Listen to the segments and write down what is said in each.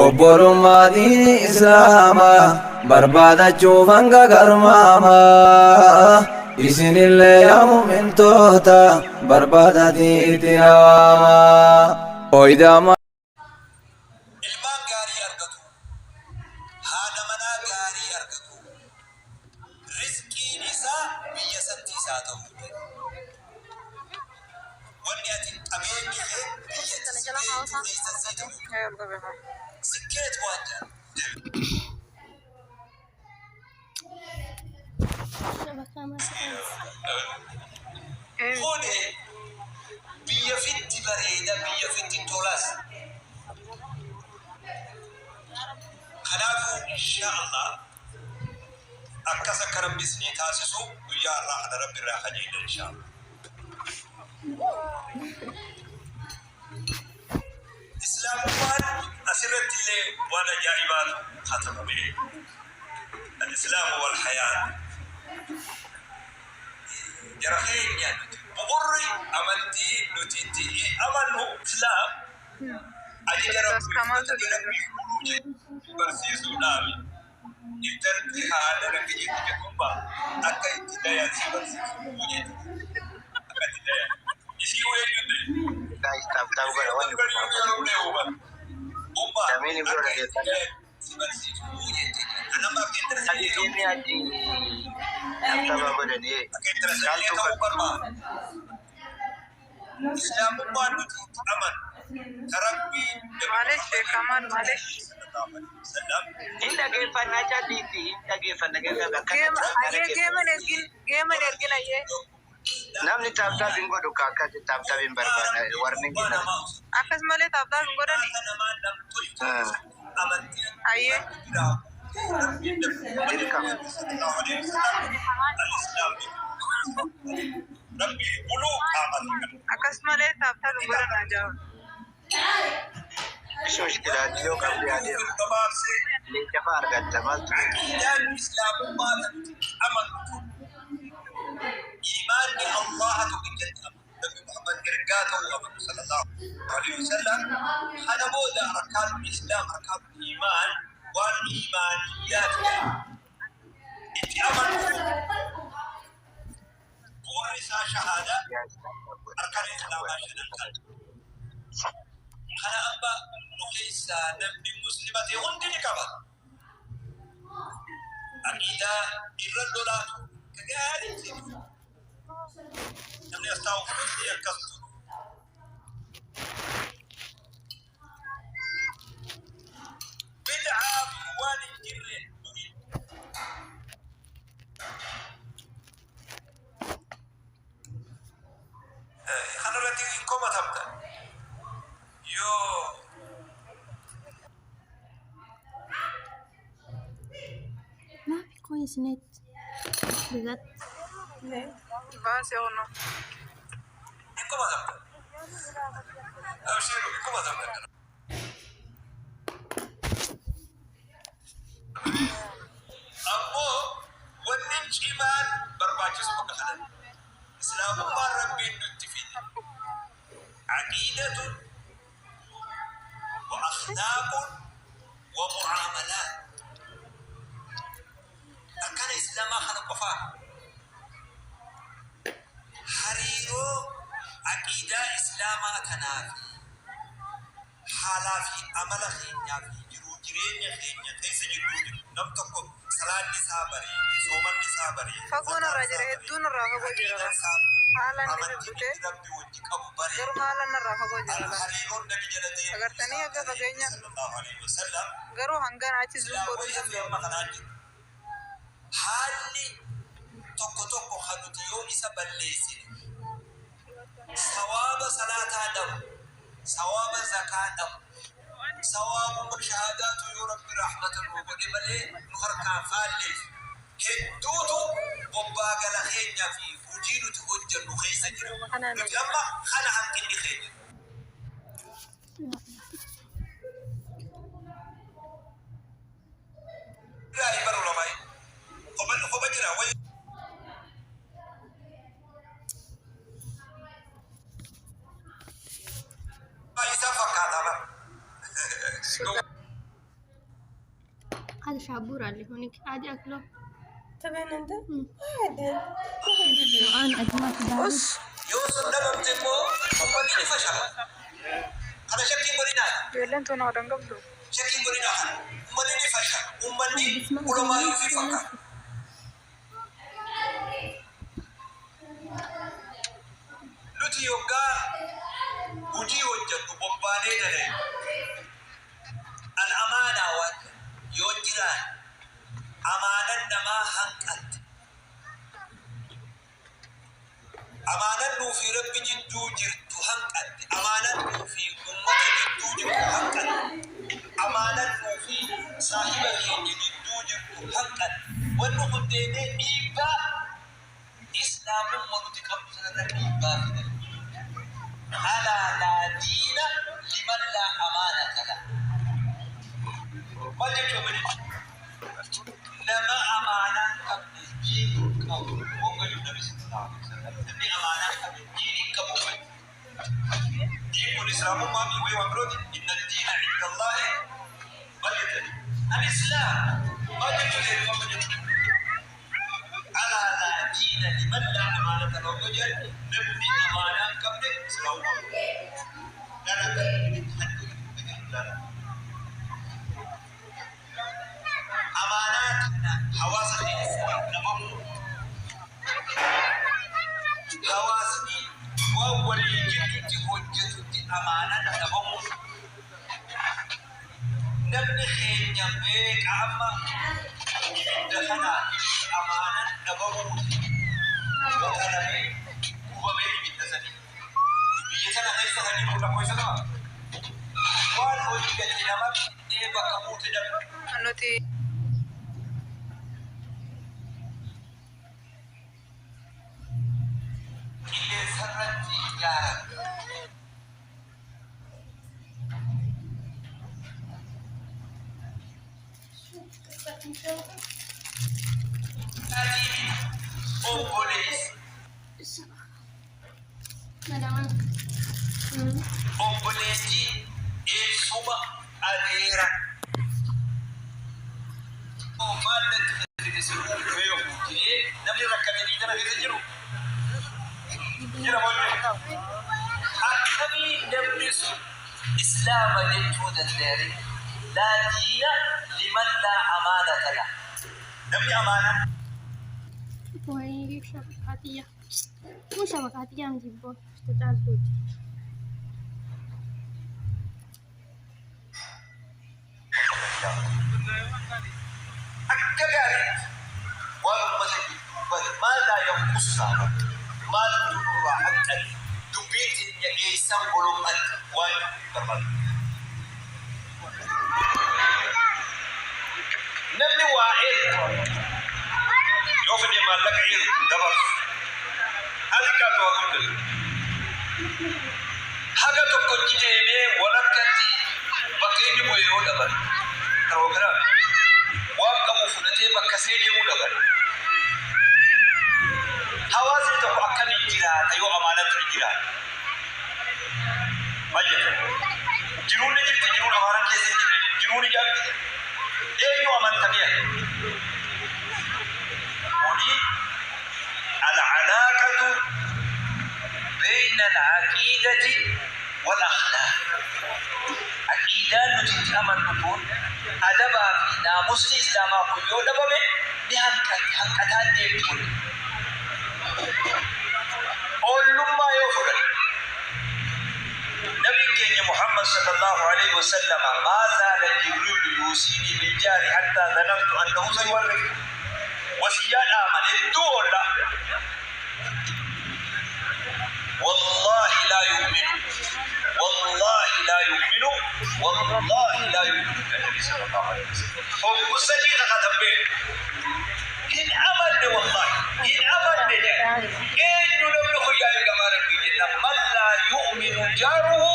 Obbolummaa diinii Islaamaa barbaadachuuf hanga garmaamaa isinillee yaa mu'mintoota barbaadatii itti hawaamaa. Oydaa Ilmaan gaarii argatuu, haadha manaa gaarii argatuu, rizqiin isaa biyya santi isaa tahuu jedhe. Wanni ati qabeenyi kee biyya ati si beeytu keessa sii tahuu. Sikkeet waan jedhan. Kuni biyya fitti bareeda, biyya fitti tolas. Kanaafuu insha Allah akkas akka Rabbi isinii taasisu guyyaa har'aa kana Rabbi irraa kajeella insha Allah. Islaamummaan asirratti illee waan ajaa'ibaatu katabame. Al-Islaamu wal hayaat. Jara keenya nuti bu'urri amantii nuti itti amannu Islaam ajaja Rabbii fudhatanii Rabbiif buluu jedhu barsiisuudhaafi. Intalti haadha rabbi jetti jedhumma akka itti dayan si barsiisu jechuudha. Akka itti dayan. Isii eenyuun daye? Guys, tap tap godha wanni kun Yeroo yeroo deemu umma Damiin ibro akka itti dhaggeeffadha. dayan si barsiisu jetti. Anamma akka intala Ati sanii ta'u. deemee adii tap tap godhanii Akka intala sanii caaltuu ta'uu qabdi. barbaada. Islaamummaan nuti itti amannu ta Rabbiin Nabi Maalish Muhammadiin Kamal maalish. sallallahu alaihi wasallam Hin dhageeffannaa calliitti hin dhageeffanna keessa Geema akkanatti kana ayyee keessa. geeman ergin geeman ergin ayyee. Namni tap tap hin godhu ka akkasi tap tap hin barbaadna warni kenna. Akkas malee tap tap hin godhani. Ayyee. Dirqama. Akkas malee tap tap hin godhan ajaa'iba. Ishi mushkilaati yoo qabdee adeema. Leenca fa'a argatta maaltu beeka. Aqiidaan Islaamummaa kan nuti amannu kun iimaanni Allaha tokkichatti amanu, Nabi Muhammad ergaa ta'uu amanu sallallahu alaihi wasallam. Kana booda arkaanul Islaam, arkaanul iimaan, waan iimaaniyyaati jedhama. Itti amanu kun bu'uurri isaa shahaadaa, arkaan Islaamaa shanan kana. Kana amma nu keessaa namni muslima ta'e hundi ni qaba. Aqiidaa irra lolaatu ka gaarii ta'e. Namni as taa'u kun hundi akkas ture. Bid'aa fi waan hin jirre durii. Kana irratti hin komatamta. Yoo ما في كويس نت بجد. Baasee kunoo. Hin komatamta. Abshiiru hin komatamta. Ammoo wanni cimaan barbaachisu bakka kanatti. Islaamummaan Rabbiin nutti fide. Aqiidatun wa akhlaaqun wa mu'aamalaat. Arkaana Islaamaa kana qofaa hariiroo aqiidaa Islaamaa tanaa fi haalaa fi amala keenyaa fi jiruu jireenya keenya keessa jidduu jiru. Nam tokko salaanni isaa bareede, soomanni isaa bareede, Fagoo zakaan narraa isaa jira hedduu bareede, narraa fagoo jira aqiidaan isaa haalaan ni amantiin bubbutee inni Rabbi wajji qabu bareede, garuu haalaan narraa fagoo jira laa hariiroon nabi jala deemuun agartanii isaa haga bareede fageenya sallallahu alaihi wasallam. Garuu hangana achi zoom Silaa godhuu wayi hin hafe danda'u. amma kanaan jiru. Haalli tokko tokko kan nuti yoo isa balleessine sawaaba salaataa dhabu, sawaaba zakaa dhabu, sawaabuma shahaadaatu yoo Rabbi rahmata nuu godhe malee nu harkaa faalleef hedduutu bobbaa gala keenya fi hujii nuti hojjannu keessa jira. Nuti amma kana hanqinni keenya. Irraa hin baru lamai. Kopha kopha jira wayi. Isa fakkaata bara. هذا شابور اللي هونيك عادي اكله. تبين انت؟ مم. عادي. القرآن أجمع دارس. أس. Yoo sun dhabamte immoo ummanni ni fashala. Kana shakkiin godhinaa. Ijoolleen tun haadha hin qabdu. Shakkiin godhinaa kana. Ummanni ni fashala. Ummanni بس ما ulamaa fi fakkaata. Nuti yoggaa hojii hojjennu bobbaanee dalee al-amaanaa waan yoo jiraan amaanan namaa hanqatte. Amaanan nuu fi Rabbi jidduu jirtu hanqatte. Amaanan nuu fi ummata jidduu jirtu hanqatte. Amaanan nuu fi saahiba keenya jidduu jirtu hanqatte. Wanni kun deemee dhiibbaa islaamummaa nuti qabnu sanarra dhiibbaa fida. Alaa laa diina liman laa amaanata lah. Maal jechuun bini? Nama amaanaa hin qabne diinii hin qabu. Wonga jiru Nabi sallallahu alaihi wasallam. Namni amaanaa hin qabne diinii hin qabu. Diin kun islaamummaa fi wayii waan birooti. Inna diina inda Allaahi maal jettani? Al-Islaam maal jechuun eebbifama jechuudha. Alaa laa diina liman laa amaanata lahu yoo jedhan namni amaanaa hin qabne islaamummaa hin qabu. Lala lala. Amaanaa kana hawaasa keessa dhabamu hawaasni waan walii jidduutti hojjetutti amaanaan dhabamu namni keenya meeqa amma ibidda kanaa amaanaan dhabamuuti baqalamee gubamee ibidda sanii biyya sana keessa kan jiru lakkoofsa qaba waan hojjete nama fiddee bakka buute dhabu. Nuti Qilleensa irratti ijaarame. Adiin obboleessa. Madama. Obboleettii eessuma adeera. Maal natti fayyade siruu beeku jedhee namni rakkate biyya keessa jiru. Jira malee. Akkamii namni sun islaama jechuu danda'e? Laa diina liman laa amaanata lah. Namni amaanaa وهي شبكاتية مو شبكاتية نجيبه تتعالجوت. Akka gaariitti waan uummata gidduu bade maal laa yanqusaa maal nurraa hanqate dubbiin teenya eessan golom'atte waan barbaadu. Namni waa ergu yoo fedhe maallaqa ergu dabarsu xiqqaatu waa guddatu. Haga tokkochi deemee walakkatti bakka inni bu'e yoo dhaban karoo waan qabu fudhatee bakka see deemuu dhaban. Hawaasni tokko akkamiin jiraata yoo amaanatu ni jiraata? Maal jettan? Jiruun ni jirti, jiruun amaanaan keessa hin jirre, jiruun ni jaarti. Eenyu amantamee? Kuni al-alaaqatu bayna al-aqiidati wal akhlaaq. Aqiidaan nuti itti amannu kun adabaa fi naamusni islaamaa kun yoo dhabame ni hanqataan deemti kun. Ollummaa yoo fudhanne Nabiin keenya Muhammad sallallahu alaihi wasallam maa zaala Jibriil yuusiinii biljaari hattaa dhanantu annahu sayuwarrisu. Wasiyyaa dhaaman hedduu oolla. Wallaahi laa yu'minu. Wallaahi laa yu'minu. Wallaahi laa yu'minu jedha Nabi sallallahu alaihi wasallam. Hoggu sadii kakatan beeku. Hin amanne wallaahi. Hin amanne jedhe. Eenyu namni kun yaa ergamaa Rabbii jennaan man laa yu'minu jaaruhu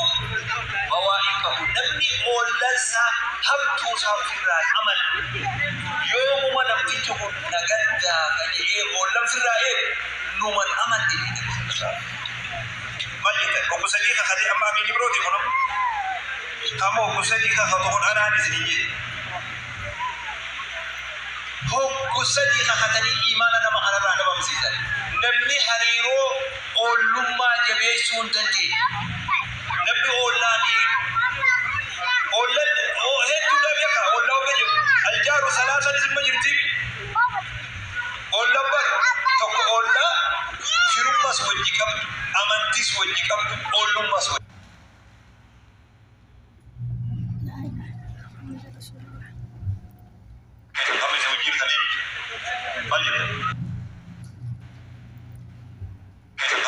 bawaa'iqahu. Namni oollansaa hamtuusaa ofirraa hin amanne. Yoomuma namtichi kun na gaddaafa jedhee oollan ofirraa eegu numan amanne jedhe Nabi sallallahu alaihi wasallam. Maal jettan? Hoggu sadii kakatee amma amiin birooti kun amma. Amma hoggu sadii kakatu kun anaan isiniin jedhe. Hoggu sadii kakatanii iimaana nama kanarraa dhabamsiisan. Namni hariiroo oollummaa jabeessuu hin dandeenye. Namni oollaa miidhu. Oollan hedduudha beeka oollaa oga jiru. Aljaaru salaasanis imma jirti. Oollan bar tokko oollaa firummas wajji qabdu, amantis wajji qabdu, oollummas wajji. لا إله إلا الله محمد رسول الله. Amma isin wajji jirtanii maal jettan?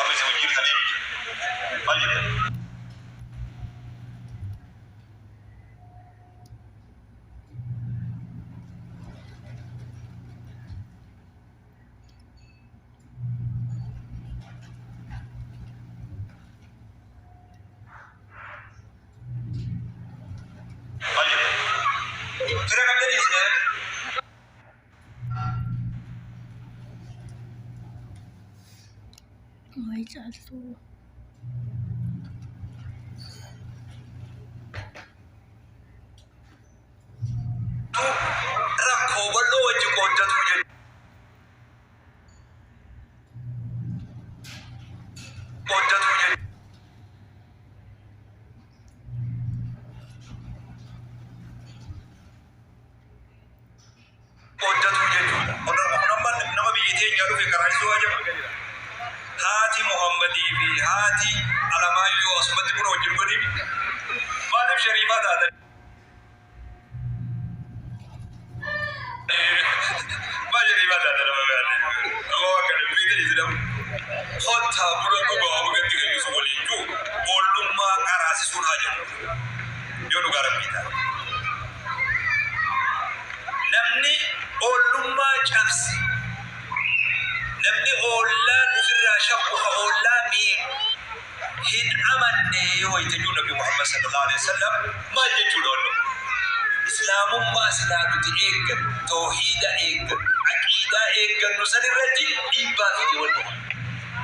Amma isin wajji jirtanii maal jettan? Maal jettan? Fira qabdanii isin? Way caaltuu. Rakkoo bal'oo wajji qooddatu jechuudha. Qooddatu jechuudha. Qooddatu jechuudha. Kun amma nama biyya teenyaa dhufe karaa isuu ajaba. Haati Muhammadii fi haati Alamaayyoo asumatti buna wajjin godhimi. Maaliif shariifaa taatan? Maal shariifaa taatan nama baay'ee? Nama waan kana beektan isin nama. Kottaa buna dhugaa gatti gaggeessu waliin jiru oollummaa qaraasisuun haa jedhu. Yoo dhugaa rabbii taate. Namni oollummaa cabse, namni oollaan ofirraa shakku, ka oollaa miidhu hin amanne wayita jiru Nabi Muhammad sallallahu alaihi wasallam maal jechuudha wannu? Islaamummaa silaa nuti eeggannu, toohiida eeggannu, aqiidaa eeggannu san irratti dhiibbaa fide wannu.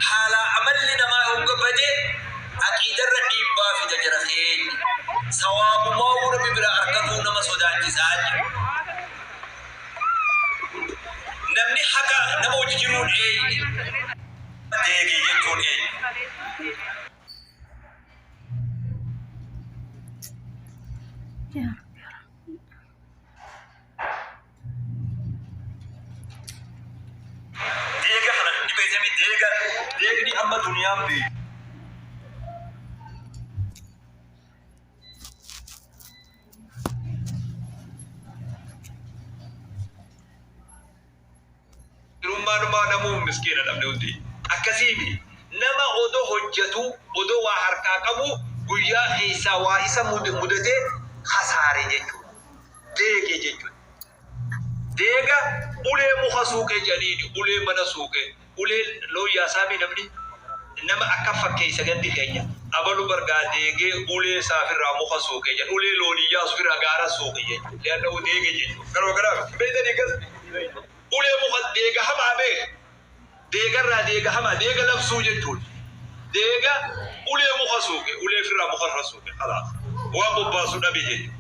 Haala amalli namaa hogga badee aqiidarra dhiibbaa fida jira keenya. Sawaabumaa Rabbi bira argatuu nama sodaachisaa jira. Namni haqa nama hojii jiruun eenyu? Deegee jechuun eenyu? Yaa Rabbi yaa Rabbi. Deega kana ni beektami deega deegni amma duniyaan beeku. Firummaa namuu miskiina dhabne hundi. Akkasiimi nama odoo hojjetu, odoo waa harkaa qabu, guyyaa keessaa waa isa mudatee hasaare jechuudha. Deege jechuudha. Deega ulee muka suuqee jedhaniini, ulee mana suuqee, ulee looyyaa saamii namni nama akka fakkeessa gandi keenya abalu bargaa deegee ulee saafirraa muka suuqee jedhan, ulee looniyyaa ofirraa gaara suuqee jechuudha. Leanna'u deege jechuudha. Garuu kanaaf beektanii gas ulee muka deega hamaa beek deegarraa deega hamaa deega labsuu jechuudha. Deega ulee muka suuqe, ulee ofirraa muka irra suuqe, khalaas waan bobbaasuu dhabe jechuudha.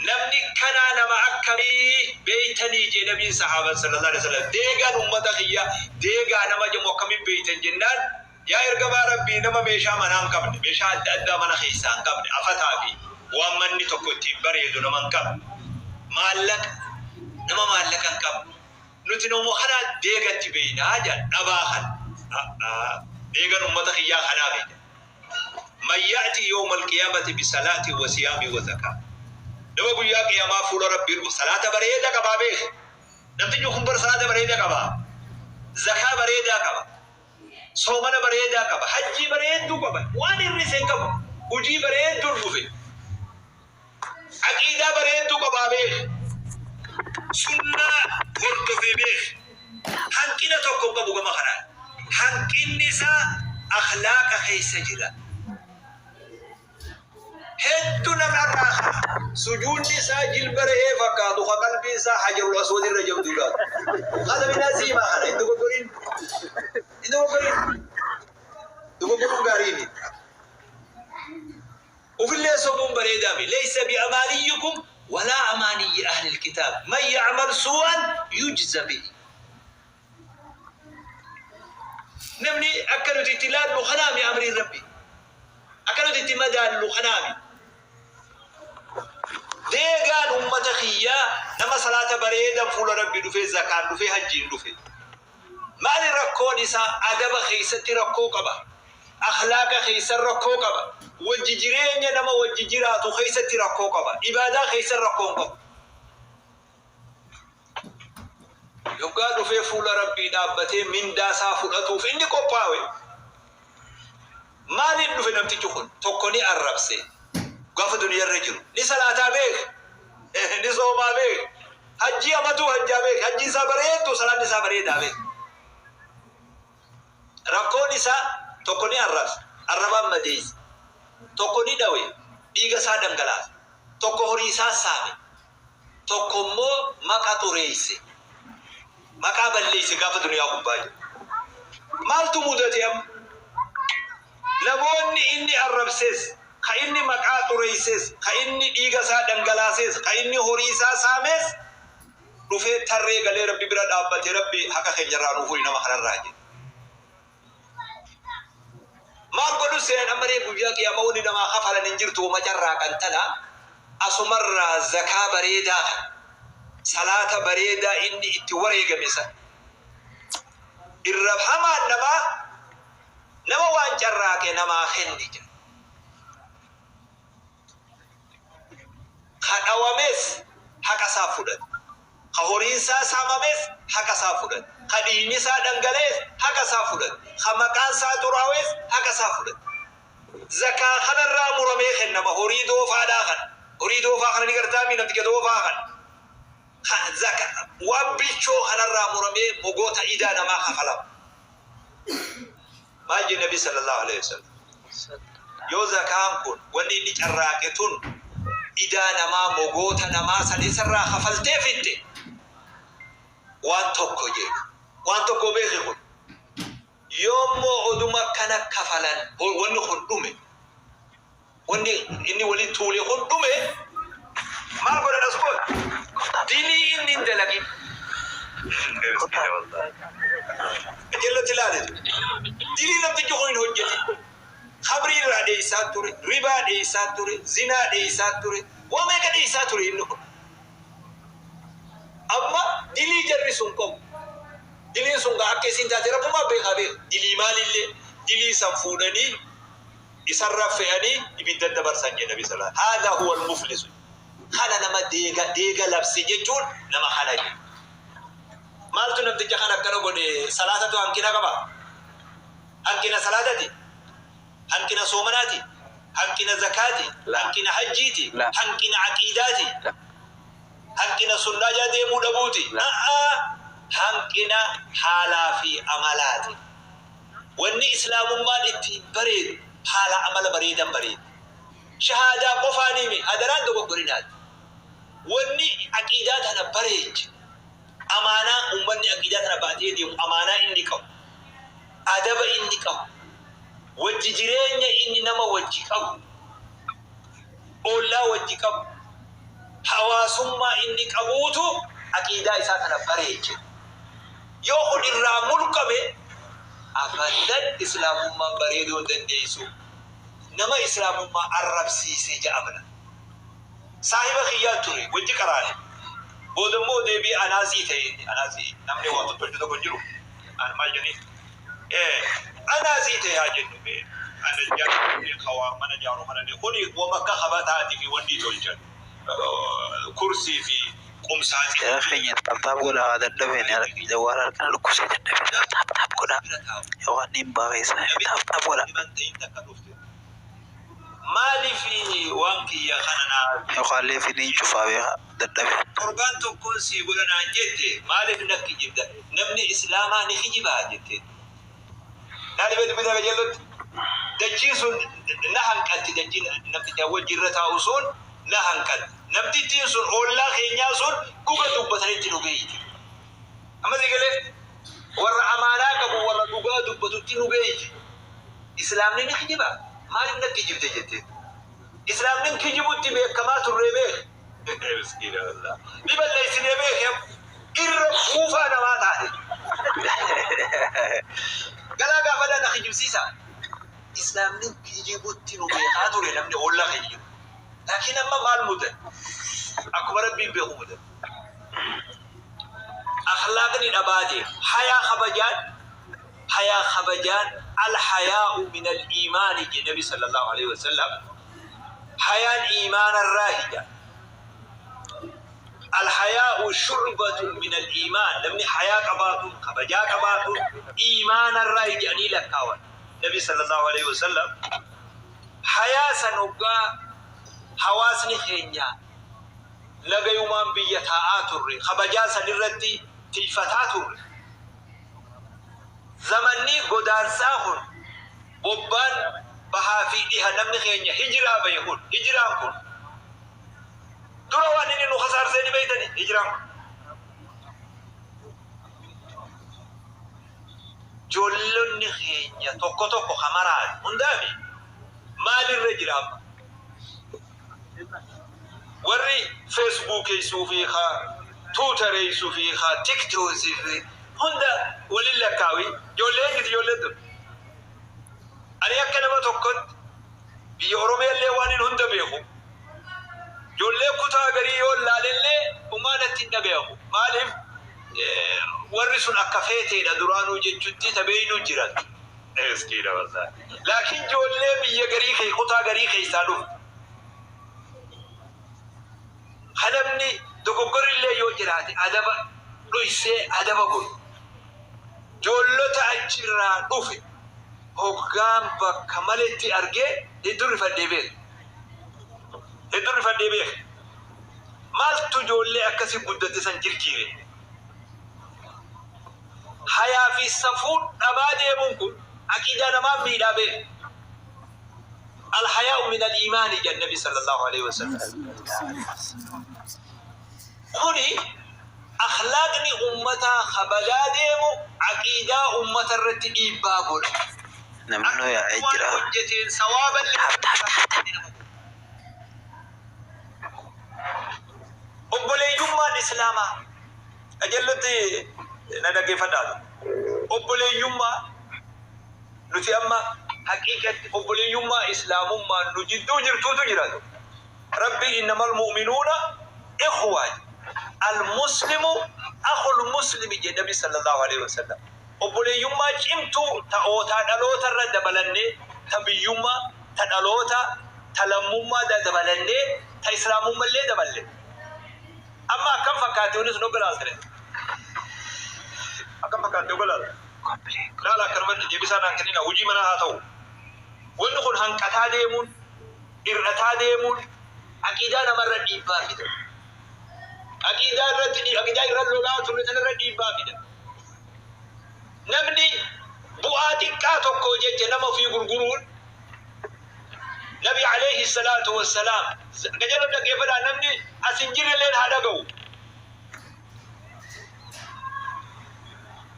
Namni kanaa nama akkamii beeytanii jee nabiin sahaaban sallallahu alaihi wasallam? Deegaan ummata kiyya deegaa nama jedhamu akkamiin beeytan jennaan, yaa ergamaa Rabbii, nama meeshaa manaa hin qabne, meeshaa adda addaa mana keessaa hin qabne, afataa fi waan manni tokko ittiin bareedu nama hin qabne, maallaqa nama maallaqa hin qabne, nuti nama kanaa deegatti beeynaa jedhan. Dhabaa kana deegan ummata kiyyaa kanaa beeytan. Man ya'ti yawma alqiyaamati bisalaati wa siyaami wa zakaa, nama guyyaa qiyaamaa fuula Rabbii dhufu salaata bareeda qabaa beek. Namtichi kun bar salaata bareeda qabaa, zakaa bareedaa qaba, soomana bareedaa qaba, hajjii bareedduu qaba, waan hir'ise hin qabu, hujii bareedduun dhufe, aqiidaa bareedduu qabaa beek, sunnaa hordofee beek, hanqina tokko hin qabu gama kanaan. Hanqinni isaa akhlaaqa keessa jira. Hedduu namarraa ka'a. Sujuudni isaa jilba re'ee fakkaatu, ka qalbiin isaa hajarul aswad irra jabduudha. Hada minaa siimaa kana hin dogoggorin. Hin dogoggorin. Dogoggoruun gaarii miti. Ufillee sobuun bareedaa miti. Laysa bi'amaaniyyikum walaa amaaniyyi ahlil kitaab. الكتاب من يعمل سوءا يجز به. Namni akka nuti itti ilaallu kanaami amriin Rabbi. Akka nuti itti madaallu kanaami. Deegaan ummata kiyyaa nama salaata bareedan fuula Rabbi dhufee, zakaan dhufee, hajjiin dhufe. Maali rakkoon isaa? Adaba keessatti rakkoo qaba. Akhlaaqa keessa rakkoo qaba. Wajji jireenya nama wajji jiraatu keessatti rakkoo qaba. Ibaadaa keessa rakkoo hin qabu. Yoggaa dhufee fuula Rabbii dhaabbatee mindaa isaa fudhatuuf inni qophaawe. Maaliin dhufe namtichi kun? Tokko ni arrabse. Gaafa duniyarra jiru. Ni salaataa beek. Ni soomaa beek. Hajjii amatuu hajjaa beek. Hajjiin isaa bareeddu, salaanni isaa bareedaa beek. Rakkoon isaa tokko ni arrabse. Arrabaan madeesse. Tokko ni dhawe. Dhiiga isaa dhangalaase. Tokko horii isaa saame. Tokko immoo maqa xureesse. Maqaa balleesse gaafa duniyaa gubbaa jiru. Maaltu mudate amma? Namoonni inni arrabses, ka inni maqaa xureesses, ka inni dhiiga isaa dhangalaases, ka inni horii isaa saames dhufee tarree galee Rabbi bira dhaabbate, Rabbi haqa keenyarraa nuu furi nama kanarraa jedhe. Maal godhu seenan amma ree? Guyyaa qiyaamaa wanni namaa kafalan hin jirtu, wama carraaqan tana asumarraa zakaa bareedaa kana, salaata bareedaa inni itti wareegame san irra hamaan namaa nama waan carraaqe namaa kenni jedha. Ka dhawames haqa isaa fudhate. Ka horiin isaa saamames haqa isaa fudhate. Ka dhiigni isaa dhangala'es haqa isaa fudhate. Ka maqaan isaa xuraawes haqa isaa fudhate. Zakaa kanarraa muramee kennama horii doofaadhaa kana. Horii doofaa kana ni gartaami, namticha doofaa kana. Zaka waan bilchoo kanarraa muramee mogoota idaa namaa kafalama. Maal jedhe Nabi sallallahu alaihi wasallam? Yoo zakaan kun, wanni inni carraaqe tun, idaa namaa mogoota namaa san isarraa kafaltee fixxe, waan tokko jedhe. Waan tokko beeki kun. Yoommoo oduma kana kafalan wanni kun dhume, wanni inni waliin tuule kun dhume, maal godhan as booda? Dilii inni hin dalagin. Jalatti ilaalitu. Dilii namtichi kun hin hojjetin. Khamrii irraa dheessaa ture, ribaa dheessaa ture, zinaa dheessaa ture, waa meeqa dheessaa ture inni kun. Amma dilii jarri sun qabu. Diliin sun gaa akka isin taate Rabbumaa beekaa beeka. Dilii maalillee dilii san fuudhanii isarra fe'anii ibidda dabarsan jedhe Nabi sallallahu alaihi wasallam. Haadha huwa al-muflisu. Kana nama deega deega labse jechuun nama kana jedhe. Maaltu namticha kana akkana godhe? Salaatatu hanqina qaba? Hanqina salaatati? Hanqina soomanaati? Hanqina zakaati? Hanqina hajjiiti? Hanqina aqiidaati? Hanqina sunnaa jala deemuu dhabuuti? A'aa, hanqina haalaa fi amalaati. Wanni Islaamummaan ittiin bareedu haala amala bareedan bareedi. Shahaadaa qofaanii mi adaraan dogoggorinaati. Wanni aqiidaa tana bareeche amaanaa ummanni aqiidaa tana baatee deemu, amaanaa inni qabu, adaba inni qabu, wajji jireenya inni nama wajji qabu, ollaa wajji qabu, hawaasummaa inni qabuutu aqiidaa isaa tana bareeche. Yoo kun irraa mulqame, abadan Islaamummaan bareeduu hin dandeessu. Nama Islaamummaa arrabsiise jedhamna. Saahiba kiyyaa ture, wajji qaraane. Booda immoo deebi'ee anaasii ta'e inni. Anaasii namni waa tottolchu tokko hin jiru. Maal jedhanii? Anaasii ta'e haa jennu mee. Ana jaaru kawaa mana jaaru kana kuni wama akka kabataatii fi wanni tolchan. Kursii fi qumsaaxii. Jara keenya, tap tap godhaa, haa dadhabeen jawwaara harkana dhukkubsee dadhabee. Tap tap godhaa yookaan dhiibbaa keessa tap tap godhaa. Maaliif waan kiyya kana naa Yookaan illee finiin cufaa beekaa dadhabee. Torbaan tokkoon sii godha naan jette, maaliif na kijibda? Namni Islaamaa ni kijibaa jette. Naa dhibee dubbisaa qajeellotti. Dachiin sun na hanqatti, dachiin namticha wajji irra taa'u sun na hanqatti. Namtittiin sun ollaa keenyaa sun dhuga dubbatanitti nu beeyti. Amma si galee, warra amaanaa qabu, warra dhugaa dubbatutti nu beeyti. Islaamni ni kijibaa? Maaliif na kijibde jette? Islaamni kijibutti beekamaa turree beek. Miskiina wallah. Ni balleessinee beekee irra kuufaa namaa taate. Galaa gaafa na kijibsiisa. Islaamni kijibutti nu beekaa ture namni olla kijibu. Laakiin amma maal mudan? Akkuma Rabbiin beeku mudan. Akhlaaqni dhabaa deema. Hayaa kabajaan, hayaa kabajaan, الحياء من الإيمان jedhe Nabi صلى الله عليه وسلم. Hayaan iimaana irraa hija. الحياء شعبة من الإيمان. Namni hayaa qabaatuun, kabajaa qabaatuun iimaana irraa jedhanii lakkaawan. Nabi صلى الله عليه وسلم. Hayaa san hoggaa hawaasni keenya nagayumaan biyya taa'aa turre, kabajaa san irratti tiifataa turre. Zamanni godaansaa kun, bobbaan bahaa fi dhiha namni keenya hijiraa bahe kun, hijiraan kun dura waan inni nu kasaarsee ni beeytani. Hijiraan kun ijoollonni keenya tokko tokko kamaraan hundaami maalirra jira? Amma warri feesbuukeessuu fi tuutareessuu fi tiktoosii fi hunda walin lakkaawi, ijoolleen giti, ijoolleen tun ani akka nama tokkotti biyya Oromiyaallee waan hin hunda beeku, ijoollee kutaa garii yoo laalellee dhumaa natti hin dhagayamu. Maaliif? Warri sun akka feeteedha duraanuu jechutti tabeeynu jiran. Miskiina wallahi. Laakiin ijoollee biyya garii kee kutaa garii keessaa dhufu. Kanamni dogoggorillee yoo jiraate adaba dhoysee adaba godhu. Ijoollota achirraa dhufe hoggaan bakka maletti argee hedduu rifadhee beeka. Hedduu rifadhee beeka. Maaltu ijoollee akkasii guddate san jirjiire? Hayaa fi safuun dhabaa deemuun kun aqiidaa namaa miidhaa beeka. الحياء من الإيمان jedha Nabi صلى الله عليه وسلم. Kuni akhlaaqni ummataa kabadaa deemu aqiidaa ummata irratti dhiibbaa godha. Namni nu yaa'ee Waan jira. hojjeteen sawaaba. Tap tap tap tap. Obboleeyyummaan Islaamaa ajallutti na dhaggeeffadhaa. Obboleeyyummaa nuti amma haqiiqatti obboleeyyummaa Islaamummaan nu jidduu jirtuutu jira. Rabbi إنما المؤمنون إخوة، المسلم أخو المسلم jedhe Nabi صلى الله عليه وسلم. Obboleeyyummaa cimtuu ta'ootaa dhaloota irra dabalannee, ta biyyummaa, ta dhaloota, ta lammummaa dabalannee, ta Islaamummaa illee daballe. Amma akkam fakkaate kunis nu galaalte? Akkam fakkaate nu galaalte? Laala, akkanumatti deebisaa naan kennina, hojii manaa haa ta'u. Wanni kun hanqataa deemuun, hir'ataa deemuun aqiidaa namarra dhiibbaa fida. Aqiidaa irratti, aqiidaa irra lolaa turre sanarra dhiibbaa fida. Namni bu'aa xiqqaa tokko jecha nama ofii gurguruun, Nabi عليه الصلاة والسلام gajarra dhaggeeffadhaa, namni as hin jirrelleen haa dhaga'u.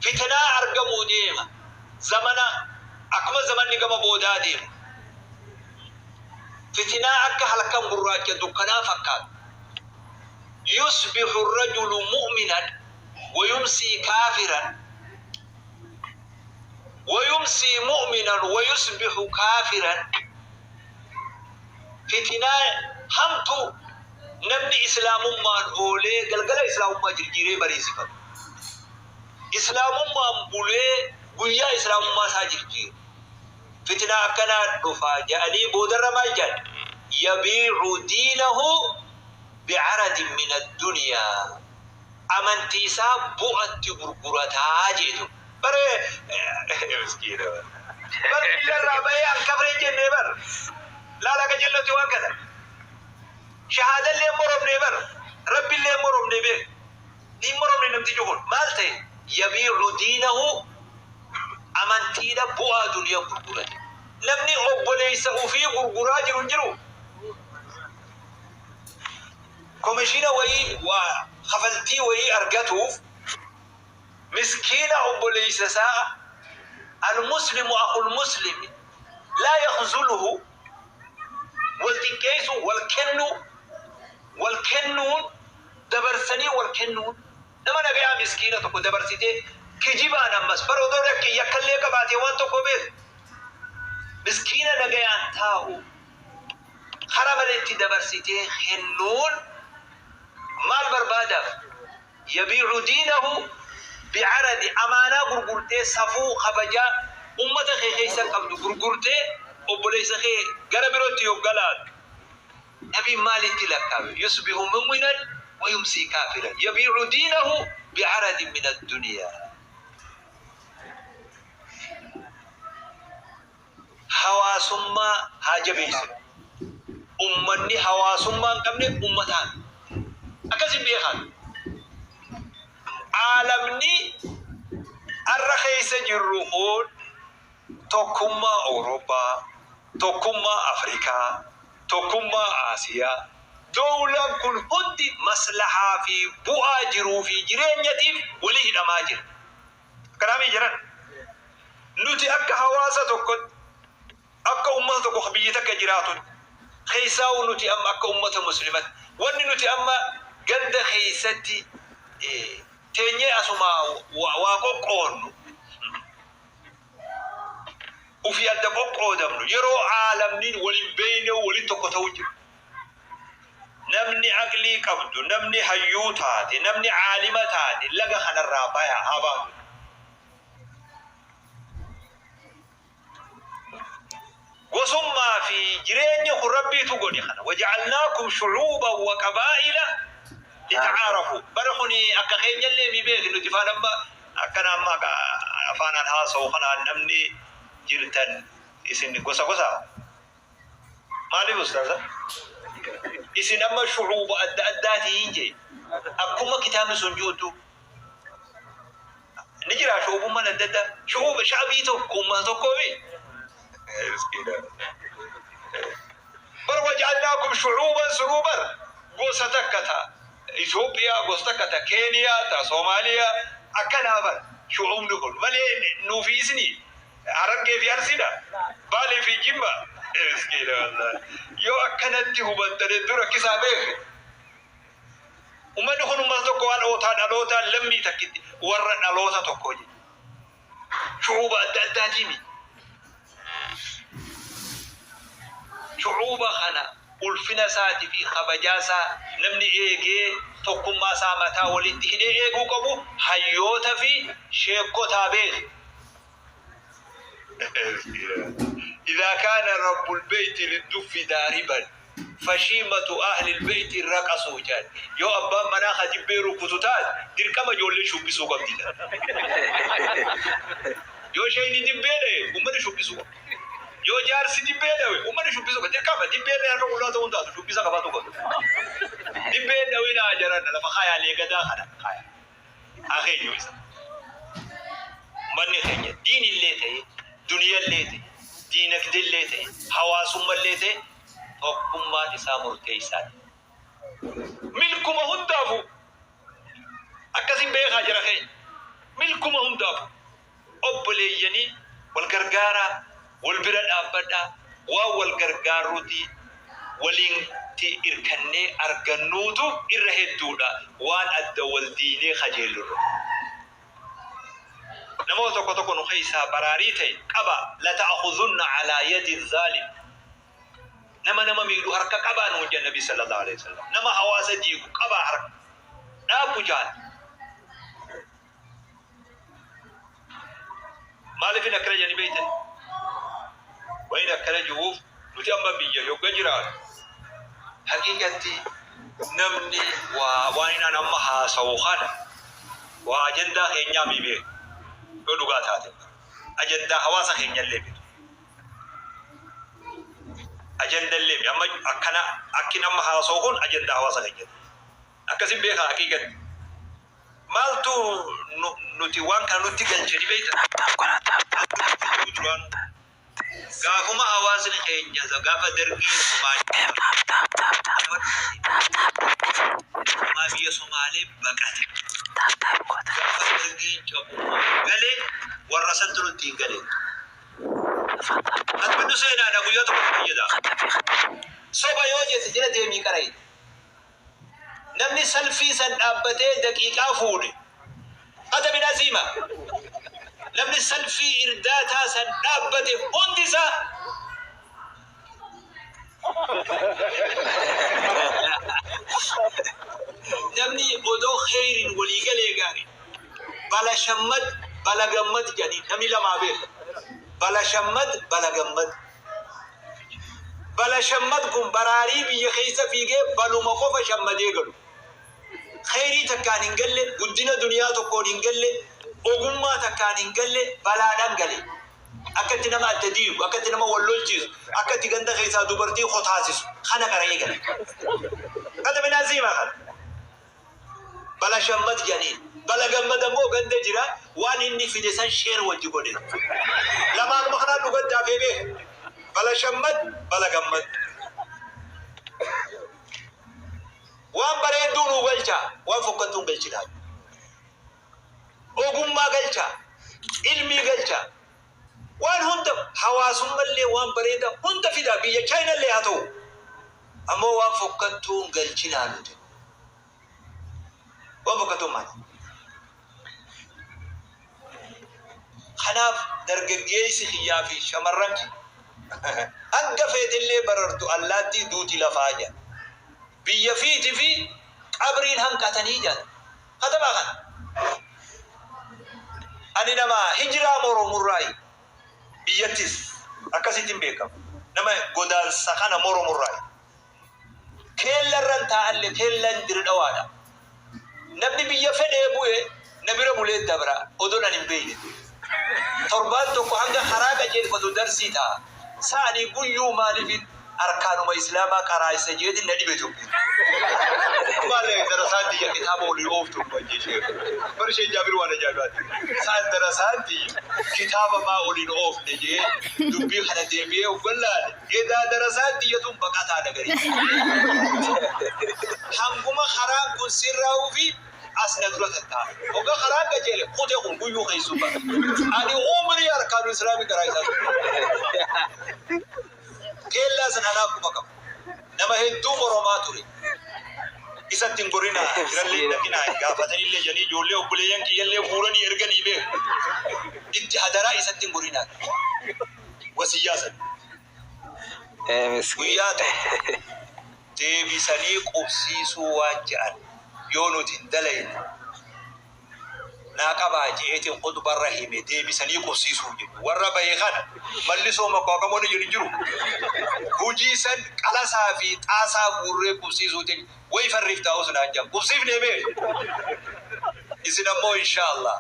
Fitinaa argamuu deema. Zamana akkuma zamanni gama boodaa deema. Fitinaa akka halkan gurraacha dukkanaa fakkaatu. يصبح الرجل مؤمنا ويمسي كافرا، ويمسي مؤمنا ويصبح كافرا. Fitinaa hamtu namni Islaamummaan oolee galgala Islaamummaa jirjiiree bariisifatu. Islaamummaan bulee guyyaa Islaamummaa isaa jirjiiru. Fitinaa akkanaa dhufaa jedhanii boodarra maal jedhan? يبيع دينه بعرض من الدنيا. Amantii isaa bu'atti gurgurataa jedhu. Bare miskiina. Bar biyyarraa bahee an kafree jennee bar. Laala qajeellotti waan kana. Shahaadallee moromnee bar. Rabbillee moromnee beek. Ni moromne namtichi kun maal ta'e? يبيع دينه, amantiidha bu'aa duniyaa gurgurate. Namni obboleessa ofii gurguraa jiru hin jiru. Komishina wayii waa kafaltii wayii argatuuf miskiina obboleessa isaa, المسلم أخو المسلم لا يخذله, wal xiqqeessu, wal kennu, Wal kennuun, dabarsanii wal kennuun, nama nagayaa miskiina tokko dabarsitee kijibaan ammas bara odoo dhaqqee yakkallee qabaatee waan tokko beeku. Miskiina nagayaan taa'u kara maletti dabarsitee kennuun maal barbaadaaf? Yabiicu diinahu bicaradi, amaanaa gurgurtee, safuu kabajaa ummata kee keessa qabdu gurgurtee obboleessa kee gara birootti yogga laatu, nabiin maalitti lakkaawe? Yusbihu mu'minan wa yumsii kaafiran, yabiicu diinahu bicaradin min addunyaa. Hawaasummaa haa jabeessinu. Ummanni hawaasummaa hin qabne ummataan akkasin beekan. Aalamni har'a keessa jirru kun tokkummaa Awurooppaa, tokkummaa Afrikaa, tokkummaa Aasiyaa. Dowlaan kun hundi maslahaa fi bu'aa jiruu fi jireenyatiif walii hidhamaa jira. Kanaafii jiran nuti akka hawaasa tokkotti, akka ummata tokko biyya takka jiraatutti, keessaa'u nuti amma akka ummata muslimatti, wanni nuti amma ganda keessatti teenyee asuma waa qoqqoonnu, ufii adda qoqqoodamnu, yeroo aalamni waliin beeyne waliin tokko ta'uu jiru. Namni aqlii qabdu, namni hayyuu taate, namni caalima taate laga kanarraa baya haa baatu. Gosummaa fi jireenya kun Rabbiitu godhe kana. Waja'alnaakum shucuuban wa qabaa'ila lita'aarafu. Bara kuni akka keenyallee mi beeknu nuti afaan amma akkana amma afaanaan haasa'u kanaan namni jirtan isin gosa gosa. Maaliif ustaaza? Isin amma shucuuba adda addaatiin jee. Akkuma kitaabni sun jirutu ni jira shu'uubummaan adda addaa. Shu'uuba sha'bii tokko uummata tokkoo mi? Bar waja'alnaakum shu'uuban sunuu bar gosa takka ta Itoophiyaa, gosa takka ta Keeniyaa, ta Soomaaliyaa, akkanaa bar shu'uubni kun malee nuufi isini Harargee fi Arsiidha, Baalee fi Jimma. Miskiina wallahi. Yoo akkanatti hubattan hedduu rakkisaa beeke. Ummanni kun ummata tokko, waan ootaa dhalootaan lammii takkitti warra dhaloota tokko jechuudha. Shu'uuba adda addaatii miti. Shu'uuba kana ulfina isaatii fi kabajaa isaa namni eegee tokkummaa isaa mataa walitti hidhee eeguu qabu hayyoota fi sheekotaa beeki. إذا كان رب البيت للدف ضاربا فشيمة أهل البيت الرقص jedhan. Yoo abbaan manaa ka dibbee rukutu taate, dirqama ijoollee shubbisuu qabdi. Yoo isheen dibbee dhaye, uummanni shubbisuu qaba. Yoo jaarsi dibbee dhawe, uummanni shubbisuu qaba. Dirqama dibbee dhaye harka qullaa ta'uu hin taatu, shubbisa qabaatu qaba. Dibbee dhawinaa jaran lafa kaayaalee gadaa kana kaaya. Haa keenyu isa. Uummanni keenya diinillee ta'e, duniyallee ta'e, diinagdeellee ta'e, hawaasummallee ta'e, tokkummaan isaa murteessaadha. Milkuma hundaafuu akkasin beekaa jira keenya. Milkuma hundaafuu obboleeyyanii wal gargaaraa, wal bira dhaabbadhaa, waan wal gargaarruuti waliinti irkannee argannuutu irra hedduudha waan adda wal diinee kajeellurra. Namoota tokko tokko nu keessaa baraarii ta'e qaba, lata'khudhunna alaa yadi zaalim. Nama nama miidhu harka qabaa nuun jedha Nabi sallallahu alaihi wasallam. Nama hawaasa diigu qabaa harka. Dhaabbu jaal. Maaliif hin akkana jedhanii beektan? Wayin akkana jiruuf nuti amma biyya yogga jiraatu. Haqiiqatti namni waa waan inni amma haasa'u kana waa ajandaa keenyaa mi beeku. Yoo dhugaa taate ajandaa hawaasa keenyallee bitu. Ajandallee mi amma akkana akki nama haasa'u kun ajandaa hawaasa keenyati. Akkasin beekaa haqiiqatti. Maaltu nuti waan kana nutti galchanii beektan? Tap tap godhaa, tap tap tap tap. Duraan gaafuma hawaasni keenya gaafa dargii Somaalee Tap tap tap tap tap tap tap. Biyya Somaalee baqate. Tap tap godhaa. Gaafa dargiin cabu galee warra santu nutti hin galee. Tap tap. Asbinnu seenaadha, guyyaa tokko fayyada. Katafi katafi. Soba yoo jette jala deemii qara'e. Namni salfii san dhaabbatee daqiiqaa fuudhe. Qadami naziima. Namni salfii irdaataa san dhaabbate hundi isaa namni odoo kheyriin walii galee gaarii. Bala shammad bala gammad jedhanii namni lamaa beeka. Bala shammad bala gammad. Bala shammad kun baraarii biyya keessa fiigee baluma qofa shammadee galu. Kheyrii takkaan hin galle, guddina duniyaa tokkoon hin galle, ogummaa takkaan hin galle, balaadhaan gale. Akka itti nama adda diigu, akka itti nama wal lolchiisu, akka itti ganda keessaa dubartii kotaasisu kana qara'ee gale. Kata minaa siimaa kana. Bala shammad jedhaniin. Bala gammad ammoo ganda jira, waan inni fide san share wajji godhe. Lamaanuma kanaan dhugan daafee beeka. Bala shammad, bala gammad. Waan bareedduu nuu galchaa, waan fokkattuu hin galchinaa. Ogummaa galchaa, ilmii galchaa. Waan hunda hawaasummallee waan bareedaa hunda fidaa, biyya Chaayinallee haa ta'u. Ammoo waan fokkattuu hin galchinaa nuti. Waan fokkattuun maali? Kanaaf dargaggeessi kiyyaa fi shamarran kiyya hanga feetillee barartu allaattii duuti lafaa jedha. Biyya fiiti fi qabriin hanqatanii jedha. Katabaa kana. Ani nama hijiraa moromurraayi. Biyyattis akkasittiin beekama. Nama godaansa kana moromurraayi. Keellarran taa'alle keellan dirdhawaadha. Namni biyya fedhee bu'e na bira bulee dabra odoon ani hin beekne. Torbaan tokko hanga karaa qajeelfatu darsii ta'a. Sa'anii guyyuu maaliifin arkaanuma Islaamaa qaraasisa jeetin na dhibe dubbiin. Maal darasaan tiyya kitaaba waliin ooftu dhuma jee. Bar isheen Jaabir waan ajaa'ibaati. Sa'an darasaan tiyya kitaaba maa waliin oofne jee dubbii kana deebi'ee hoggan laale, edaa darasaan tiyya tun baqataa nagarii. Hanguma karaan kun sirraa'uu fi as na dura tattaa'a. Hogga karaan qajeele kute kun guyyuu keessuu bara. Ani umrii arkaanu Islaamii karaa isaa ture. Keellaa san anaa quba qaba. Nama hedduu moromaa ture. Isatti hin gorinaa, birallee hin dhaqinaa, gaafatanillee jedhanii ijoollee obboleeyyan kiyyallee guuranii erganii beeku. Itti hadaraa isatti hin gorinaa. Wasiyyaa san. Miskiin. Guyyaa tokko deebisanii qubsiisuu waan je'an yoo nuti hin dalayne naa qabaa je'eetiin khutbarra hime, deebisanii qubsiisuu jedhu. Warra bahe kana mallisoo makwaqamoon jedhu hin jiru. Hujii san qalasaa fi xaasaa guurree qubsiisuutiin way farriif taa'us naan jedhan. Qubsiifnee beeku. Isin ammoo inshaallah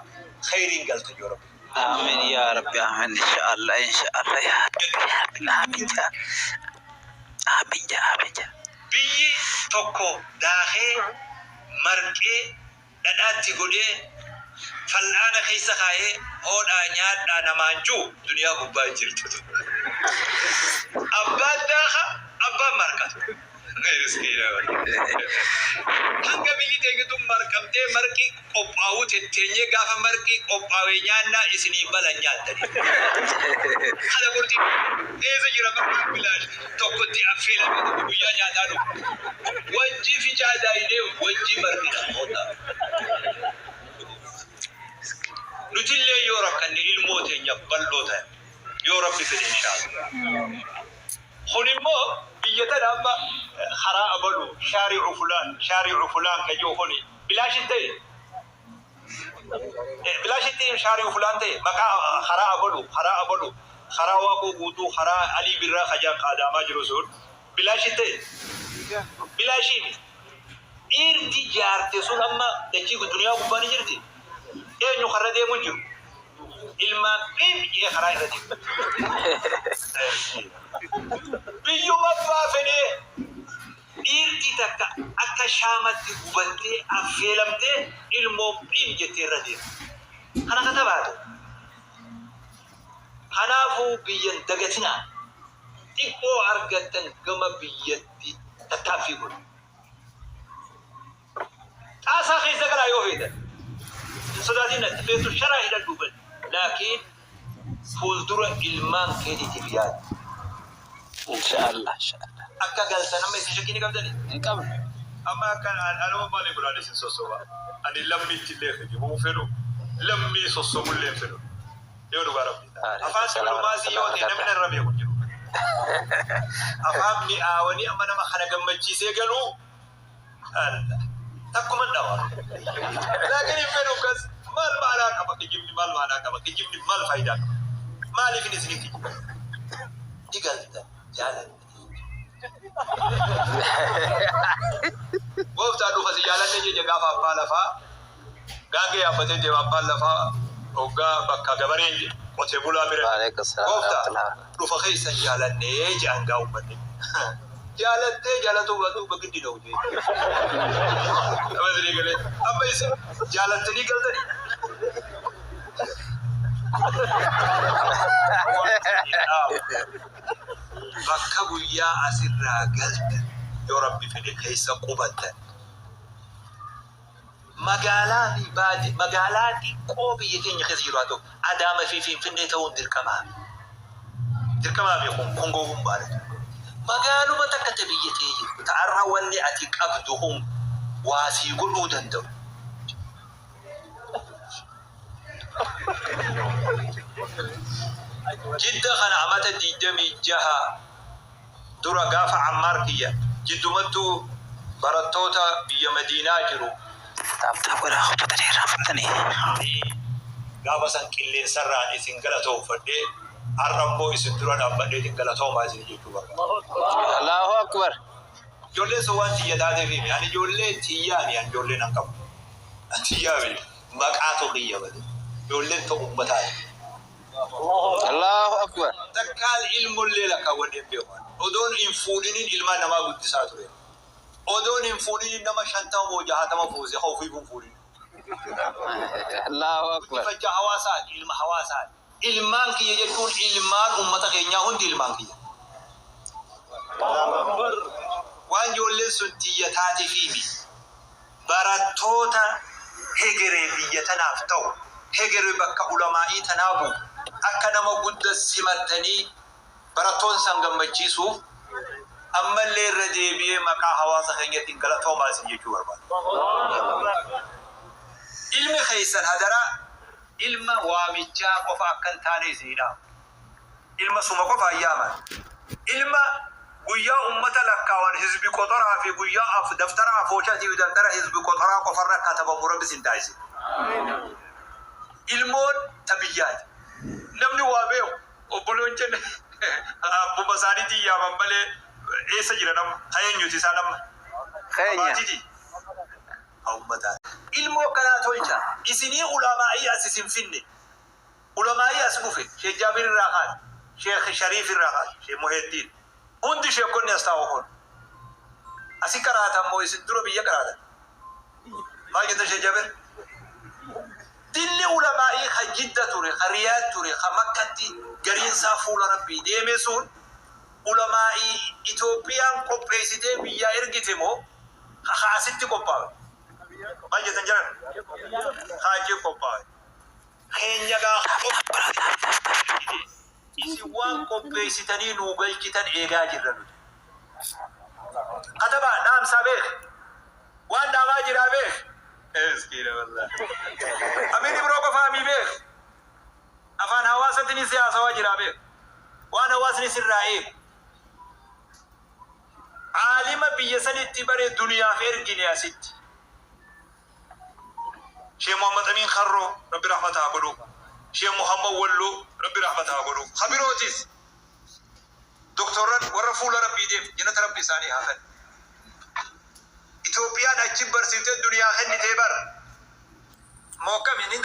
khayriin galtan yoo Rabbi. Amiin yaa Rabbi, amiin, inshaallah, inshaallah, yaa Rabbi, yaa Rabbi, amiin jaa, amiin jaa, amiin jaa. Biyyi tokko daakee marqee dhadhaatti godhee fal'aana keessa kaayee hoodhaa nyaadhaa namaan jiru duniyaa gubbaa hin jirtu. Abbaan daaka, abbaan marqata. Hanga biyyi teenya tun marqamtee marqi qophaa'uu tetteenyee gaafa marqi qophaa'e nyaannaa isinii balan nyaattanii. Kana qurxii eessa jira marqaan bilaash tokkotti affeelame tokko guyyaa nyaataa dhufu. Wajji ficaa daayinee wajji marqina hoota. Nutillee yoo rakkanne ilmoo teenyaaf bal'oo ta'e yoo Rabbi fedhe inshaallah. Kun immoo biyya tana amma karaa abalu shaari'u fulaan shaari'u fulaan kan jiru kuni bilaashin ta'e, bilaashitti shaari'u fulaan ta'e, maqaa karaa abalu, karaa abalu, karaa Waaqoo Guutuu, karaa Alii Birraa kajaan kaadaamaa jiru sun bilaashin ta'e, bilaashii miti. Dhiirti jaarte sun amma dachii duniyaa gubbaa ni jirti. Eenyu karra deemu jiru? Ilmaan qiim jee karaa irra deemu. Biyyuma abbaa fedhee dhiirti takka akka shaamatti gubattee affeelamtee ilmoon qiim jettee irra deemti. Kana katabaate. Kanaafuu biyyan dagatinaa. Xiqqoo argattan gama biyyatti tattaaffii godhu. Xaasaa keessa galaa yoo feetan. Hin sodaatin, natti feetu sharaa hidhadhuu gali. Laakiin fuuldura ilmaan keetiitiif yaadi. Inshaallah, inshaallah. Akka galtan amma isin shakkii ni qabdanii? Hin qabnu. Amma akkan anuma maali godhaan isin sossoba. Ani lammiitti illee kijibuu fedhu, lammii sossobuu illee fedhu. Yoo dhugaa Rabbi. Afaan diplomaasii yoo ta'e namni narra beeku jiru. Afaan mi'aawanii amma nama kana gammachiisee galuu takkuma dhawa. Laakiin hin fedhu akkas. Maal maalaa qaba kijibni, maal maalaa qaba kijibni, maal faayidaa qaba? Maaliif inni isin kijiba? Ni galtan jaalanne. Gooftaa dhufa si jaalanne jecha gaafa abbaa lafaa gaangee yaabbatee deema, abbaan lafaa hoggaa bakka gabareen qotee bulaa bira. Waalaikum salaam Gooftaa warahmatullahi. Dhufa keessa jaalannee jedhan gaa uummanni. Jaalattee jaalatuu baatu bagiddi dha'u jee. Nama isinii galee amma isin jaalattanii galtanii. Bakka guyyaa asirraa galtan, yoo Rabbi fedhe keessa qubattan. Magaalaa fi baadi magaalaa xiqqoo biyya keenya keessa jiru haa ta'u, Adaama fi Finfinnee ta'uun dirqamaa miti. Dirqamaa miti kun kun gowwummaadha. Magaaluma takka ta biyya tee jirtu ta arra wanni ati qabdu kun waa sii godhuu danda'u. Jidda kana amata 26 dura gaafa Ammaar kiyya jiddumattuu barattoota biyya Madiinaa jiru. Tap tap godhaa hojjetanii irraanfattanii. Gaafa san qilleensarraan isin galatoomfadhee, har'a immoo isin dura dhaabbadheetiin galatoomaa isin jechuu barbaada. Allahu Akbar. Ijoolleen sun waan tiyya taateefi mi? Ani ijoollee tiyyaami, ani ijoollee nan qabu. An tiyyaami, maqaatu kiyya malee. Ijoolleen ta'u ummataati. Allahu Akbar. Takkaan ilmollee lakkaawwadhee hin beeku ani. Odoon hin fuudhiniin ilmaan namaa guddisaa ture. Odoon hin fuudhiniin nama 50 moo 60 fuuse ka ofiifuu hin fuudhin. Allahu Akbar. Guddifachaa hawaasaati, ilma hawaasaati. Ilmaan kiyya jechuun ilmaan ummata keenyaa hundi ilmaan kiyya. Waan ijoolleen sun tiyya taatefiimi. Barattoota hegeree biyya tanaaf ta'u, hegere bakka ulamaa'ii tanaa bu'u, akka nama gudda simattanii barattoota san gammachiisuuf ammallee irra deebi'ee maqaa hawaasa keenyatiin galatoomaa isin jechuu barbaada. Ilmi keessan hadaraa ilma waamichaa qofa akka hin taane isinii dhaama. Ilma suma qofa hin yaaman. Ilma guyyaa ummata lakkaawan hizbi qoxoraa fi guyyaa af daftara afooshaatii fi daftara hizbi qoxoraa qofarra katabamu Rabbi isin taasisin. Ilmoon ta biyyaati. Namni waa beeku obboloon jenne abbuma isaaniitiin yaaman malee eessa jiran amma? Ka eenyuti isaan amma? Keenya. Maatiiti. Ka ummataati. Ilmoo akkanaa tolcha. Isinii ulamaa'ii as isin finne. Ulamaa'ii as dhufe, Sheekh Jaabir irraa kaase, Sheekh Shariif irraa kaase, Sheekh Muheeddiin. Hundi sheekkonni as taa'u kun. Asi qaraatan moo isin dura biyya qaraatan? Maal jettan, Sheekh Jaabir? Dilli ulamaa'ii ka Jidda ture, ka Riyaad ture, ka Makkatti gariin isaa fuula Rabbii deeme sun ulamaa'ii Itoophiyaan qopheessitee biyyaa ergite moo ka asitti qophaawe? Maal jettan jaran? Ka achi qophaawe. Keenya gaa qopheessite, isin waan qopheessitanii nuu galchitan eegaa jirra nuti. Katabaa dhaamsaa beek. Waan dhaamaa jiraa beek. Miskiina wallahi. Amiin Ibroo qofaa mii beek. Afaan hawaasatini si haasawaa jiraa beek. Waan hawaasni sirraa eegu. Aalima biyya sanitti bare duniyaaf ergine asitti. Sheikh Muhammad Amin Kharroo, Rabbi rahmata haa godhuuf. Sheikh Muhammad Walloo, Rabbi rahmata haa godhuuf. Ka birootis doktorran warra fuula Rabbii deemu, jannata Rabbi isaanii haa kennu. Itoophiyaan achi barsiiftee duniyaa kennitee bar. Moo akkami ni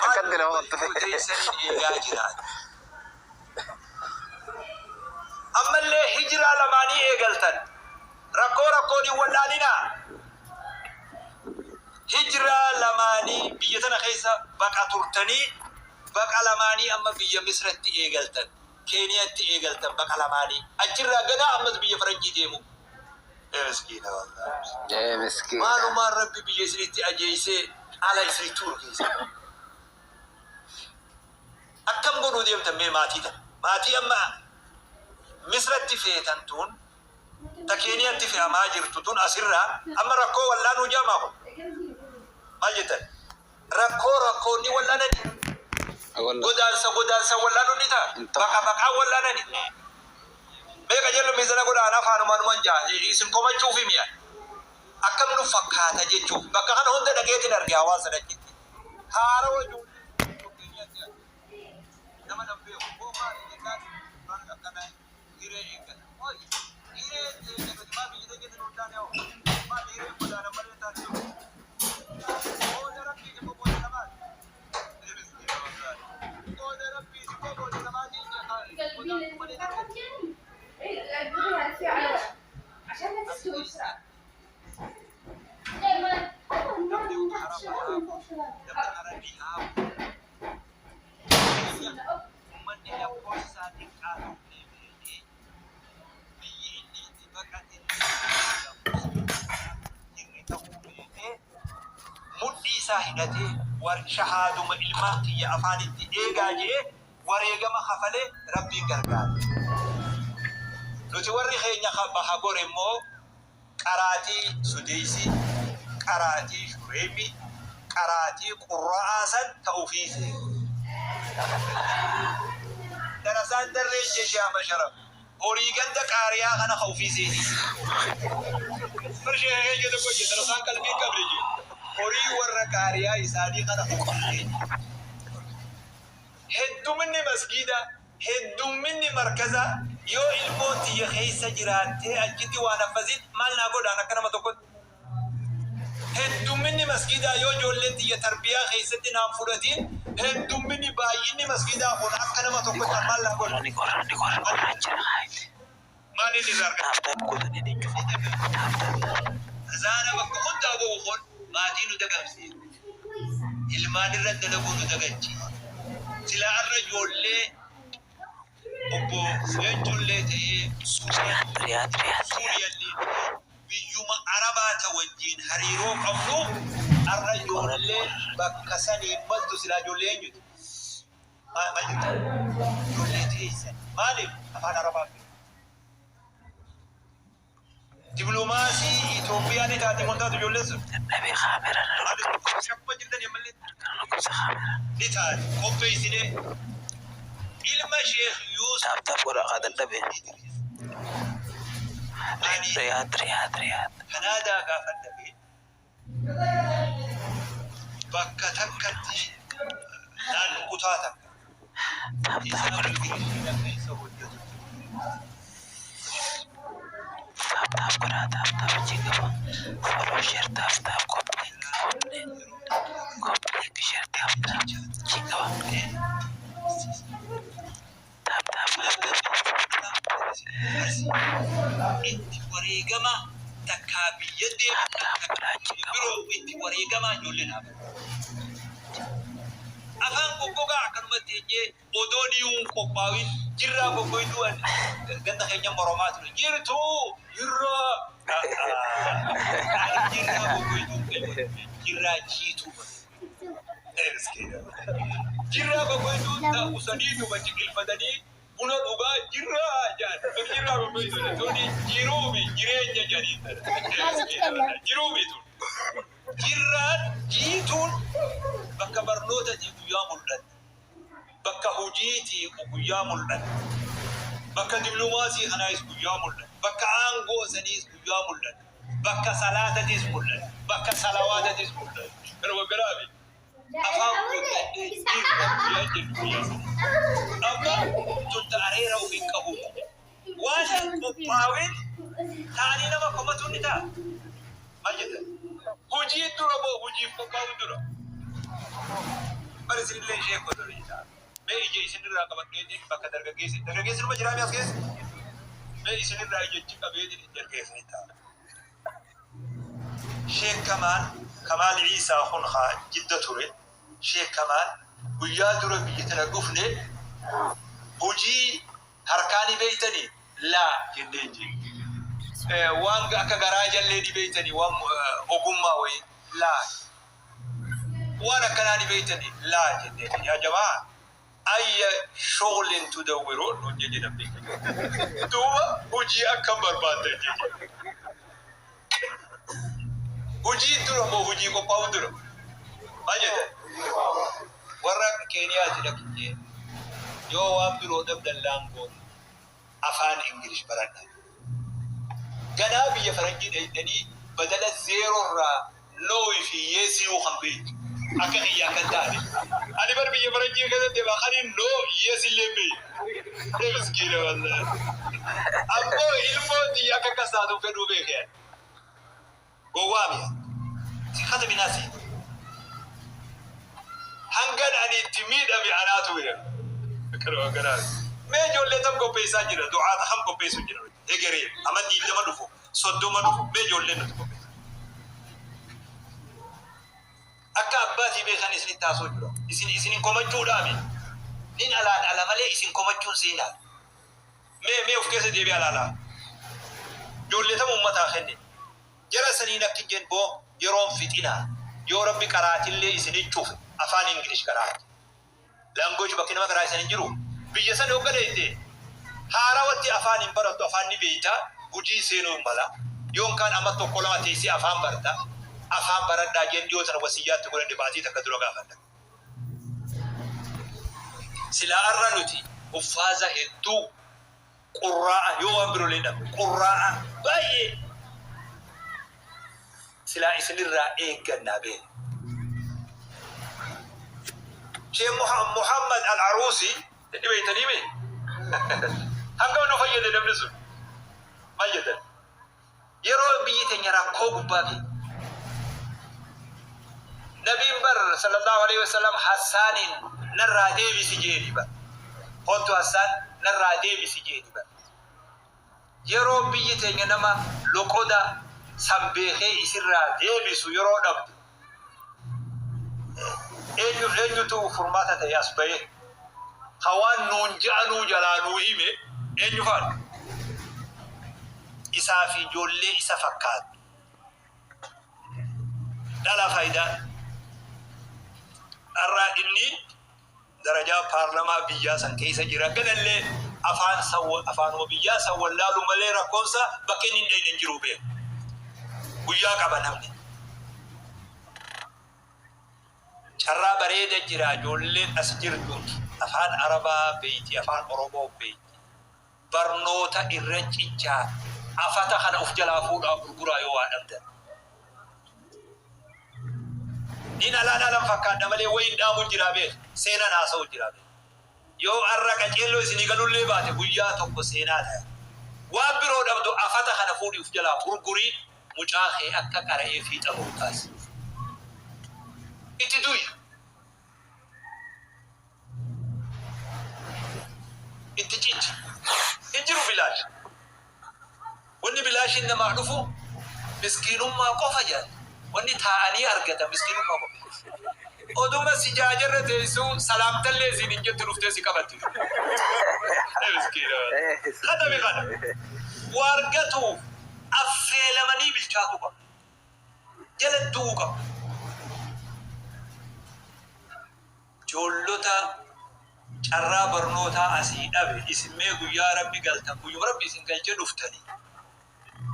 Akkatti nama qottu. Teessaniin eegaa jiraata. Ammallee hijiraa lamaanii eegaltan. Rakkoo rakkoon hin wallaalinaa. Hijiraa lamaanii biyya tana keessa baqa turtanii, baqa lamaanii amma biyya Misratti eegaltan. Keeniyatti eegaltan baqa lamaanii. Achirraa ganaa ammas biyya faranjii deemu. Ee miskiina wallahi. Ee miskiina. Maalumaan Rabbi biyya isinitti ajeessee. Haala isinitti uru keessa. Akkam godhuu deemtan mee maatii tana? Maatii amma Misratti feetan tun, ta Keeniyatti fe'amaa jirtu tun asirraa amma rakkoo wallaanuu jaamaa kun. Maal jettan? Rakkoo rakkoonni wallaanani. Godaansa godaansa wallaanuun ni ta'a. Baqa baqaan wallaanani. Mee qajeello miizana godhaa an afaanumanuman jaa isin komachuufi mi'a. Akkam nu fakkaata jechuuf bakka kana hunda dhaqeetin arge hawaasa achitti. Haarawa ijoollee Keeniyatti arge. Nama nan beeku koo maali jennaan maal akkana hiree eeggata. Oi hiree teenya nuti maa biyyi teenya nu hin taane hoo? Maal hireen godaana malee taate jiru? Qooda rabbiiti moo qooda namaati? Qooda rabbiiti moo qooda namaati? Godaantu malee taate. Namni kara bahaa kun, namni kara dhihaa kun, biyya ummanni lakkoofsi isaa xiqqaa ta'ullee beekee, biyyi inni itti baqate lakkoofsi xiqqaa jirre ta'uu beekee, mudhii isaa hidhatee war shahaaduma ilmaan kiyya afaanitti eegaa je'ee wareegama kafalee Rabbiin gargaare. Nuti warri keenya ka baha gore immoo qaraatii sudeeysii, qaraatii shureeymii, qaraatii qurra'aa san ta ufii seene. Darasaan darreen jee Sheh Ahmad Sharaf horii ganda qaariyaa kana ka ufii seenii. Bar sheekha keenya tokko jee darasaan qalbii hin qabne jee horii warra qaariyaa isaanii kana ka ufii seene. Hedduminni masgiidaa, heddumminni markazaa yoo ilmoon tiyya keessa jiraattee achitti waan haffazin maal naa godha an akka nama tokkotti? Heddumminni masgiidaa yoo ijoolleen tiyya tarbiyaa keessatti naan fudhatin heddumminni baay'inni masgiidaa kun akka nama tokkotti an maal naa godha? Ni qorra ni qorra qorraa jira haayiti. Maal inni irraa argata? Taap taap gootanii ni cufa. Taap taap taap. Azaana bakka hundaa bahu kun maatii nu dagamsiise. Ilmaan irra dalaguu nu dagachiise. Silaa arra ijoollee obbo Leencollee ta'ee Riyaad Riyaad Riyaad Riyaad. Suuriyallee ta'ee biyyuma Arabaa ta wajjiin hariiroo qabnu arra ijoollee bakka sanii maltu silaa ijoollee eenyuti? Maal jettan? Ijoollee teessan. Maaliif? Afaan Arabaa beeku. Diplomaasii Itoophiyaa ni taati moo hin taatu ijoolleen sun? Dadhabee kaameraa na Maaliif? dhukkubsa. Shakkuma jirtanii ammallee Harka na dhukkubsa kaameraa. ni taati. Qopheessinee ilma Sheekh Yuusuf Taap taap godhaa kaa dadhabee. Ani Riyaad Riyaad Riyaad. Kanaadaa gaafan dhaqee bakka takkatti naannoo kutaa takka Taap taap isaan godhaa. immigireeshina keessa hojjetu. Taap taap godhaa taap taap achi qaba. Follow share taap taap copy link copy link copy link share taap taap achi qaba. Taap taap taap taap taap taap. Itti wareegama takkaa biyya Taap deemna taap takkaa godhaa achi biyya qaba. biroo itti wareegamaa ijoolleen haa baru. Afaan goggogaa akkanumatti teenyee odoo niyuun qophaawin jirraa goggoyduu ganda keenya moromaa ture. Jirtuu jirraa ani jirraa goggoyduu jirraa jiituu godhe. Jirraa goggoyduu ta'usaniituma ciqilfatanii buna dhugaa jirraa jedhan. Jirraa goggoyduu tuni jiruumi jireenya jedhanii jiruumi tun. Jirraan jiituun bakka barnootatii guyyaa mul'atte. Bakka hojiitii guyyaa mul'atte. Bakka diplomaasii kanaayis guyyaa mul'atte. Bakka aangoo saniis guyyaa mul'atte. Bakka salaatatis mul'atte. Bakka salawaatatis mul'atte. Kanuma biraafi afaan guuttadhee jirra guyyaa jennu guyyaa sana. Amma tun ta areera ofiin qabu. Waan hin qophaawin ta'anii nama komatuun ni ta'a. Maal jettan? Hojiin dura moo hojiif qophaa'uun dura? Bar isinillee ishee kotorii jedha. Mee ija isinirraa qabadheetiin bakka dargaggeessi dargaggeessi numa jiraa as keessa? Mee isinirraa ijachi qabeetiin hin dargaggeessanii ta'a. Sheek Kamaal Kamaal Iisaa kun haa jidda ture. Sheek Kamaal guyyaa dura biyya tana dhufne hojii harkaa ni beektanii? Laa jenneen jee. Waan akka garaa jallee ni beektanii waan ogummaa wayii? Laa. Waan akkanaa ni beeytani? Laa jenneeni. Yaa jamaa ayya shughulin tudawwiruun nuun jeje namni. Duuba hujii akkam barbaaddan jeje. Hujii dura moo hujii qophaa'u dura? Maal jettan? Warra Keeniyaati dhaqi jeen. Yoo waan biroo dhabdan laangoon afaan English baradhaa. Ganaa biyya faranjii dhayxanii badala zero irraa no fi yes yuu kan beeytu. Akka kiyya akka hin taane. Ani bar biyya faranjii keessa deema kanin no yes illee hin beeyne. Ee miskiina wallahi. Ammoo ilmoon tiyya akka akkas taatu hin fedhuu beeke ani. Gowwaa mi ani. Si katami nasi. Hangan ani itti miidhame anaatu beeka. Akkanuma akkanaa. Mee ijoollee tam qopheessaa jira du'aata kam qopheessu jira hegeree ama 20 dhufu 30 dhufu mee ijoolleen nuti qopheessa. Akka abbaatii beekan isinitti haasoo jira. Isin isin komachuudhaami. Nin alaan ala malee isin komachuun seenaadha. Mee mee of keessa deebi'aa laalaa. Ijoollee tam ummataa kenne. Jara saniin akki jen boo yeroon fixinaa yoo rabbi qaraatillee isini cufe afaan English qaraati. Language bakki nama qaraa'isan hin jiru. Biyya san hogga dheyxe haarawatti afaan hin barattu afaan ni beeyta hujii seenuu hin mala. Yoon kaan ama tokko lama teessee afaan barta. Afaan baradhaa jeen dhiyoo tana wasiyyaa itti godhadhe baatii takka dura gaafan dhaqe. Silaa arra nuti huffaaza hedduu qurraa'a yoo waan birolee dhabne qurraa'a baay'ee silaa isinirraa eeggannaa beena. Sheekh Muhammad Al-Aruusi ni beeytanii mee? Hangam nu fayyade namni sun? Maal jettan? Yeroo biyyi teenya rakkoo gubbaa geette. Nabiin bar sallallahu alaihi wasallam Hassaaniin narraa deebisi jeeni bar. Kottu Hassaan narraa deebisi jeeni bar. Yeroo biyyi teenya nama loqoda san beekee isirraa deebisu yeroo dhabdu eenyu eenyutu furmaata ta'e as bahee ka waan nuun ja'anuu jalaa nuu hime eenyu faadha? Isaa fi ijoollee isa fakkaattu. Dhala faayidaan har'a inni darajaa paarlamaa biyyaa san keessa jira. Ganallee afaan san afaanuma biyyaa san wallaalu malee rakkoonsa bakka inni hin dhayne hin jiru beeku. Guyyaa qaba namni. Carraa bareeda jira ijoolleen as jirtu afaan Arabaa beeyti afaan Oromoo beeyti. Barnoota irra cichaa afata kana uf jalaa fuudhaa gurguraa yoo waa dhabdan. Nin alaan alan fakkaadha malee wayin dhaamu jiraa beek. Seenaan haasa'u jiraa beek. Yoo arra qaceelloo isinii galullee baate guyyaa tokko seenaa taya. Waan biroo dhabdu afata kana fuudhi uf jalaa gurgurii mucaa kee akka qara'ee fiixa bahu taasisi. Itti du'i. Itti cichi. Hin jiru bilaash. Wanni bilaashiin namaa dhufu miskiinummaa qofa jedhan. Wanni taa'anii argatan miskiinummaa qofa. Oduma sijaajarra teessuu salaamtallee siin hin jettu dhuftee si qabatti. Miskiina. Katame kana. Waa argatuuf affeelamanii bilchaatuu qabu. Jala du'uu qabu. Ijoollota carraa barnootaa asii dhabe isin mee guyyaa rabbi galtan guyyuma rabbi isin galche dhuftanii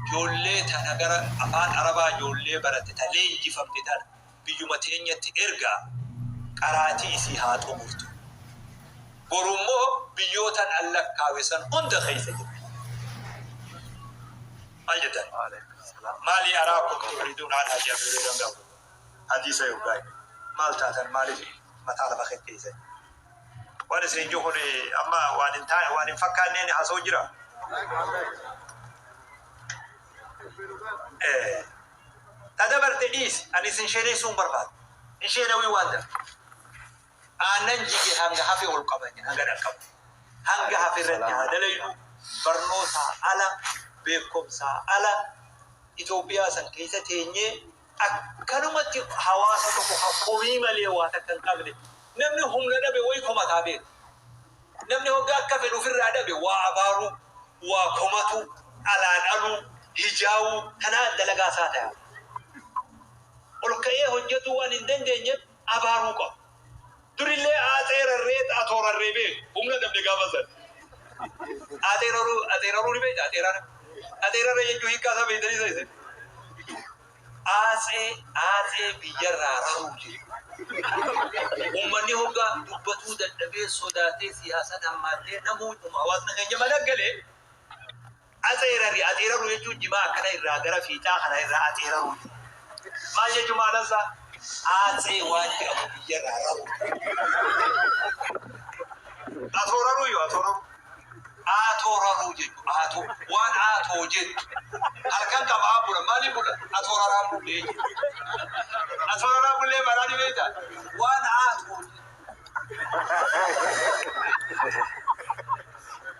ijoollee tana gara afaan arabaa ijoollee baratte ta leenjifamte tana biyyuma teenyatti ergaa qaraatii isii haa xumurtu. Boru immoo biyyootan an lakkaawe san hunda keessa jirti. Maal jettan? Maalii araakum tuuriduun an hajii Abii Hureyraan gaafate. Hadiisa yoggaa hime. Maal taatan maaliif mataa lafa kekkeeysan? Waan isin jiru kun amma waan hin taane waan hin fakkaanneen haasa'u jira. Eh, Ta dabarte dhiisi ani isin sheeneessuu hin barbaadu. Hin sheenawii waan darbe. Aannan jige hanga hafe ol qaban hanga dhaqqabu. Hanga hafe irratti haa dalaynu barnootaa ala beekumsaa ala Itoophiyaa san keessa teenyee akkanumatti hawaasa tokko ka komii malee waa takka hin qabne namni humna dhabe wayi komataa beeka. Namni hoggaa akka fedhu ofirraa dhabe waa abaaruu, waa komatuu, alaan aluu, hijaawuu tanaa dalagaa isaa taya. Ol ka'ee hojjatuu waan hin dandeenyeef Abaaruu qaba. Durillee aaxeerarree atoorarree beeku. Humna dhabde gaafa san. Aaxeeraruu aaxeeraruu ni beekta aaxeerara. Aaxeerarree jechuun hiikkaa isaa beektanii isa isin. Aatsee aatsee biyyarraa raruu jechuudha. Uummanni hoggaa dubbatuu dadhabee sodaatee siyaasaan hammaattee namuu hawaasni keenya mana galee Axeerari, axeeraruu jechuun jimaa akkana irraa gara fiixaa kana irraa axeeraruu jechuudha. Maal jechuun ma'anaan isaa? Aatsee waan jedhamu biyyarraa raruu. Atooraruu yoo atooraruu. Aatooraruu jechuudha. Aatoo waan aatoo jettu. Halkan qabaa bula. Maaliif bula? Atooraraan bullee jechuudha. Atooraraan bullee maraa ni beektaa? Waan aatoo jettu.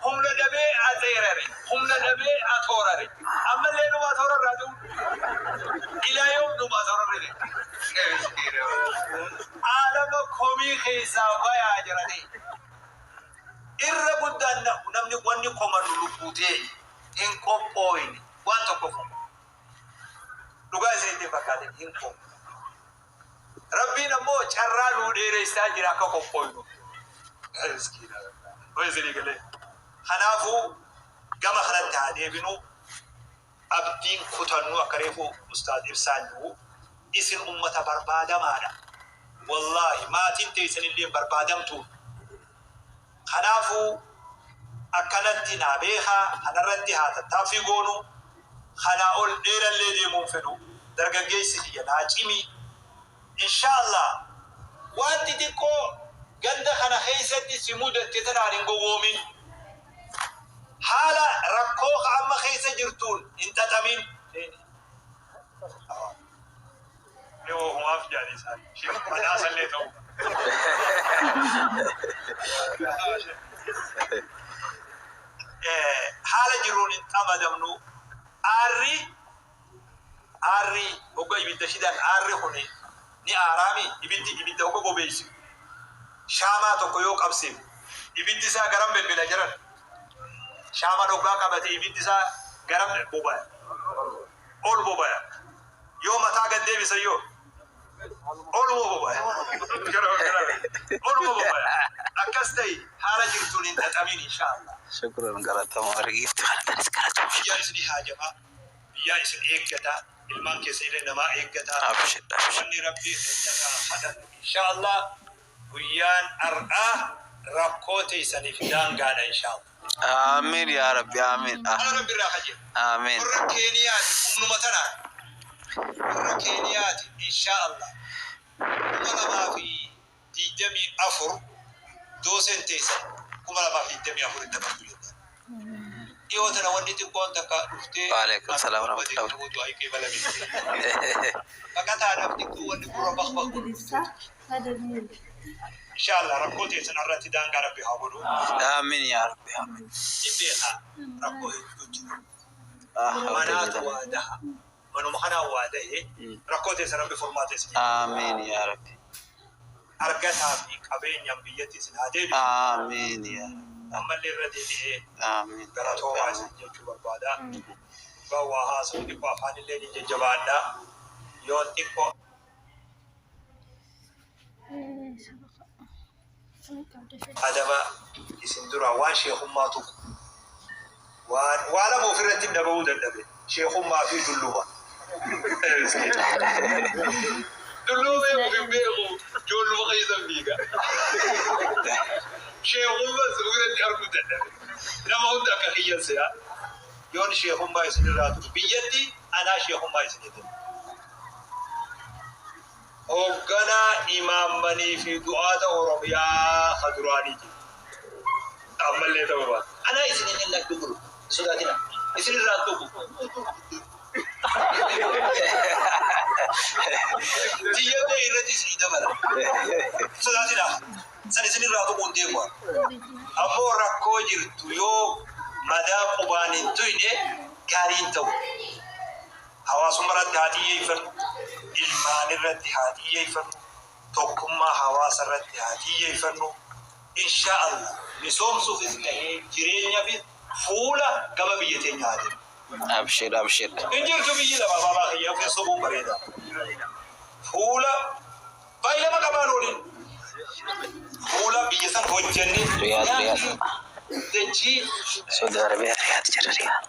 Humna dhabee axeerare, humna dhabee atoorare. Ammallee numa atoorarraa jiru. Ilaa yoom numa atoorarre? Aalama komii keessaa bayaa jiranii. Irra guddaan namni wanni komannu lubbuu ta'e hin qophooyne waan tokko dhugaa isinitti hin fakkaatin hin qophooyne. Rabbiin ammoo carraa nuu dheeressaa jira akka qophooynu. Miskiina. Hoo isinii galee. Kanaafuu gama kanatti haa deebinu. Abdiin kutannu akka reefu Ustaaz Ibsaan jiru. Isin ummata barbaadamaadha. Wallaahi maatiin teessanillee barbaadamtuudha. Kanaafuu akkanatti naa beekaa kanarratti haa tattaaffii goonu. Kanaa ol dheerallee deemuu hin fedhu. Dargaggeessi kiyya naa cimi. Inshaa Allah waan xixiqqoo ganda kana keessatti si mudatte tanaan hin gowwoomin. Haala rakkoo ka amma keessa jirtuun hin xaxamin. Mee ofumaaf jedhanii isaan. Sheekh badhaasallee ta'u. Haala jiruun hin xamadamnu. Aarri aarri hogga ibidda shidan aarri kun ni aaraami ibiddi ibidda hogga bobeessu shaamaa tokko yoo qabsiifne ibiddi isaa garam belbela jedhan shaamaan hoggaa qabate ibiddi isaa garam bobaya ol bobaya. Yoo mataa gad deebisan yoo oluma bobaya. Oluma bobaya. Akkas ta'i haala jirtuun hin xaxamin inshaallah. Shukran galatama warri giifti kanatanis galatama. Biyyaa isinii haajamaa. Biyyaa isin eeggata. Ilmaan keessanillee namaa eeggata. Abshir abshir. Wanni Rabbii keenyarraa kadhannu inshaallah Guyyaan har'aa rakkoo teessaniif daangaadha inshallah. Aamiin yaa rabbi aamiin. Ah, Kana rabbi irraa kajeela. Aamiin. Warra Keeniyaati humnuma tanaan warra Keeniyaati inshallah 2024 dooseen teessan 2024 hin dabartu jennaan. Dhiyoo tana wanni xiqqoon takka dhuftee Waalaikum salaam akkuma badde warahmatullahi namuu du'aa qeebalame. Baqataadhaaf xiqqoo wanni gurra baq baq godhu dhufteetu. Inshallah rakkoo teessan irratti daangaa rabbi haa godhu. Aamiin yaa rabbi aamiin. Ni beeka rakkoo hedduu jira. Ah, Manaatu waa daha. Manuma kanaan waa dahe rakkoo teessan rabbi furmaata isin. Aamiin yaa rabbi. Argataa fi qabeenyaan biyyatti isin haa deebisu. Aamiin yaa rabbi. Ammallee irra deebi'ee Aamiin. galatoomaa isin jechuu barbaada. Dhugaa waa haasa'u xiqqoo afaanillee ni jajjabaadha. Yoo xiqqoo adaba isin dura waan sheekummaa tuqu waan waa lama ofirratti hin dhabamuu dadhabe sheekummaa fi dulluma. Dulluumee of hin beeku ijoolluma keessa fiiga. Sheekummas ofirratti arguu dadhabe. Nama hunda akka kiyyan se'a. Yoon sheekummaa isinirraa tuqu biyyatti anaa sheekummaa isinii kenna. Hoogganaa imaammanii fi du'aata Oromiyaa ka duraaniiti. Ammallee ta'uu baata. Anaa isin hin lakku bulu. Hin sodaatina. Isin irraa hin tuqu. Tiyyallee irratti isinii dabala. Hin sodaatina. San isin irraa tuquu hin deemu. Ammoo rakkoo jirtu yoo madaa qubaan hin tuyne gaarii hin ta'u. Hawaasumma irratti haa xiyyeeffannu, ilmaan irratti haa xiyyeeffannu, tokkummaa hawaasa irratti haa xiyyeeffannu. Insha Allah misoomsuufis ta'ee jireenyafis fuula gama biyya teenya haa deemnu. Abshir abshir. Hin jirtu biyyi lafaa baabaa kiyya ofiin sobuun bareeda. Fuula Baay'ee qabaan oolin. Fuula biyya san hojjenne. Riyaad Riyaad. Dachii Saudi Arabiyaa Riyaad jira Riyaad.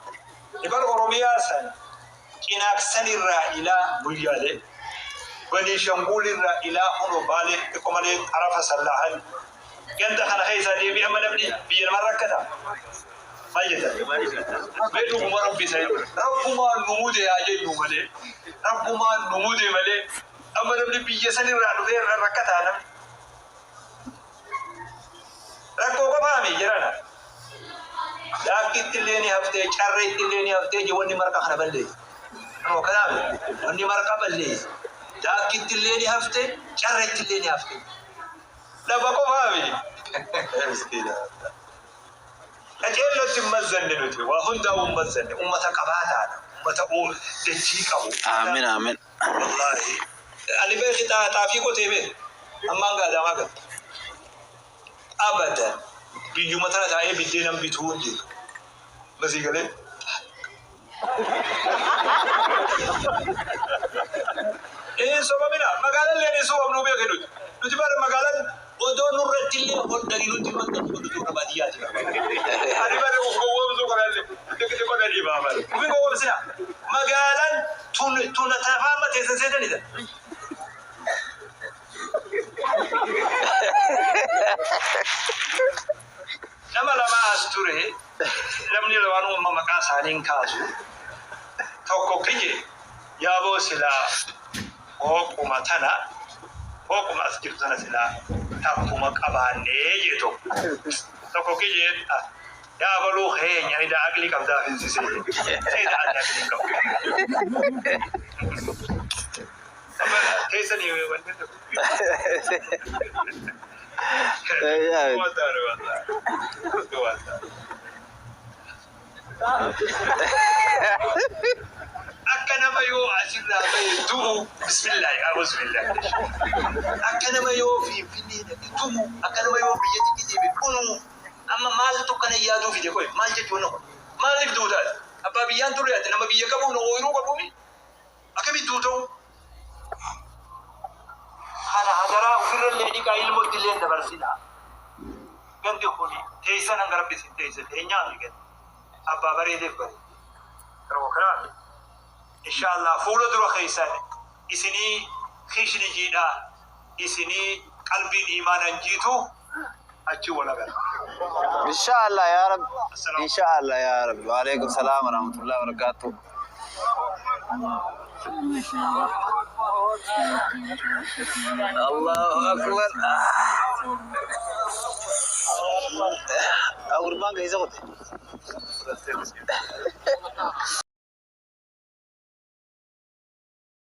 Ibar Oromiyaa san Cinaaqsan irraa ilaa Guyyaalee, Baniishanguul irraa ilaa Hunoo Baalee xiqqoo malee xarafa Sallaahan ganda kana keessaa deebii amma namni biyya namaa rakkata. Maal jettan? Mee dhuguma Rabbi isa Rabbumaan nu mude haa jennu malee Rabbumaan nu mude malee amma namni biyya san irraa dhufee irra rakkataa namni. Rakkoo qofaami jedhana. Daakkitti illee ni haftee, carreetti illee ni haftee je wanni marqa kana balleesse. Kanuma kanaaf wanni marqa balleesse. Daakkitti illee ni haftee, carreetti illee ni haftee. Lafa qofaami. Miskiina. Qaceellotti hin mazzanne nuti waa hundaa'uu hin mazzanne ummata qabaataadha. Ummata dachii qabu. Aamin aamin. Wallaahi. Ani beeki xaafii qotee beek. Ammaan gaadaamaa gala. Abadan biyyuma tana taa'ee biddeenan bituu hin jiru. Masii galee. Hin sobamina magaalaan illee hin sobamnuu beeki nuti. Nuti bara magaalaan odoo nurratti illee hodhanii nuti maxxantu nuti warra baadiyyaati. Ani bara gowwoomsuu kanallee xiqqi xiqqoo na dhibaa bara. Ufi gowwoomsina. Magaalaan tun tun tafaan mateessan seetanidha. Nama lama as ture, namni lamaanuu amma maqaa isaanii hin kaasu. Tokko kiyye yaaboo silaa hooquma tana hooquma as jirtu tana silaa takkuma qabaannee jee tokko. Tokko kiyye yaa baluu keenya ida aqlii qabdaa finsisee. Seeda adda aqlii qabu. Amma keessanii wanti tokko. Akka nama yoo asirraa bahe du'u bismillaahi a'uuzu billaahi akka nama yoo finfinnee dhaqe du'u akka nama yoo biyya xiqqii deeme dhumu amma maaltu kana yaaduu fide koy maal jechuun kun maaliif duutaati abbaa biyyaan turre ati nama biyya qabu na ooyiruu qabuumi akkamitti duuta'u kana hadaraa ofirrallee dhiqaa ilmootti illee dabarsinaa gandi kun teessan hanga rabbi isin teesse teenyaa mi gandi abbaa bareedeef bareede yeroo kanaa inshallah fuula dura keessan isinii kishni jiidhaa isinii qalbiin iimaanan jiitu achi wal agarra. Inshallah ya Rabbi. Inshallah ya Rabbi. Wa alaikum salam wa rahmatullahi wa barakatuh. Allahu akbar. Gurbaan keessa qote.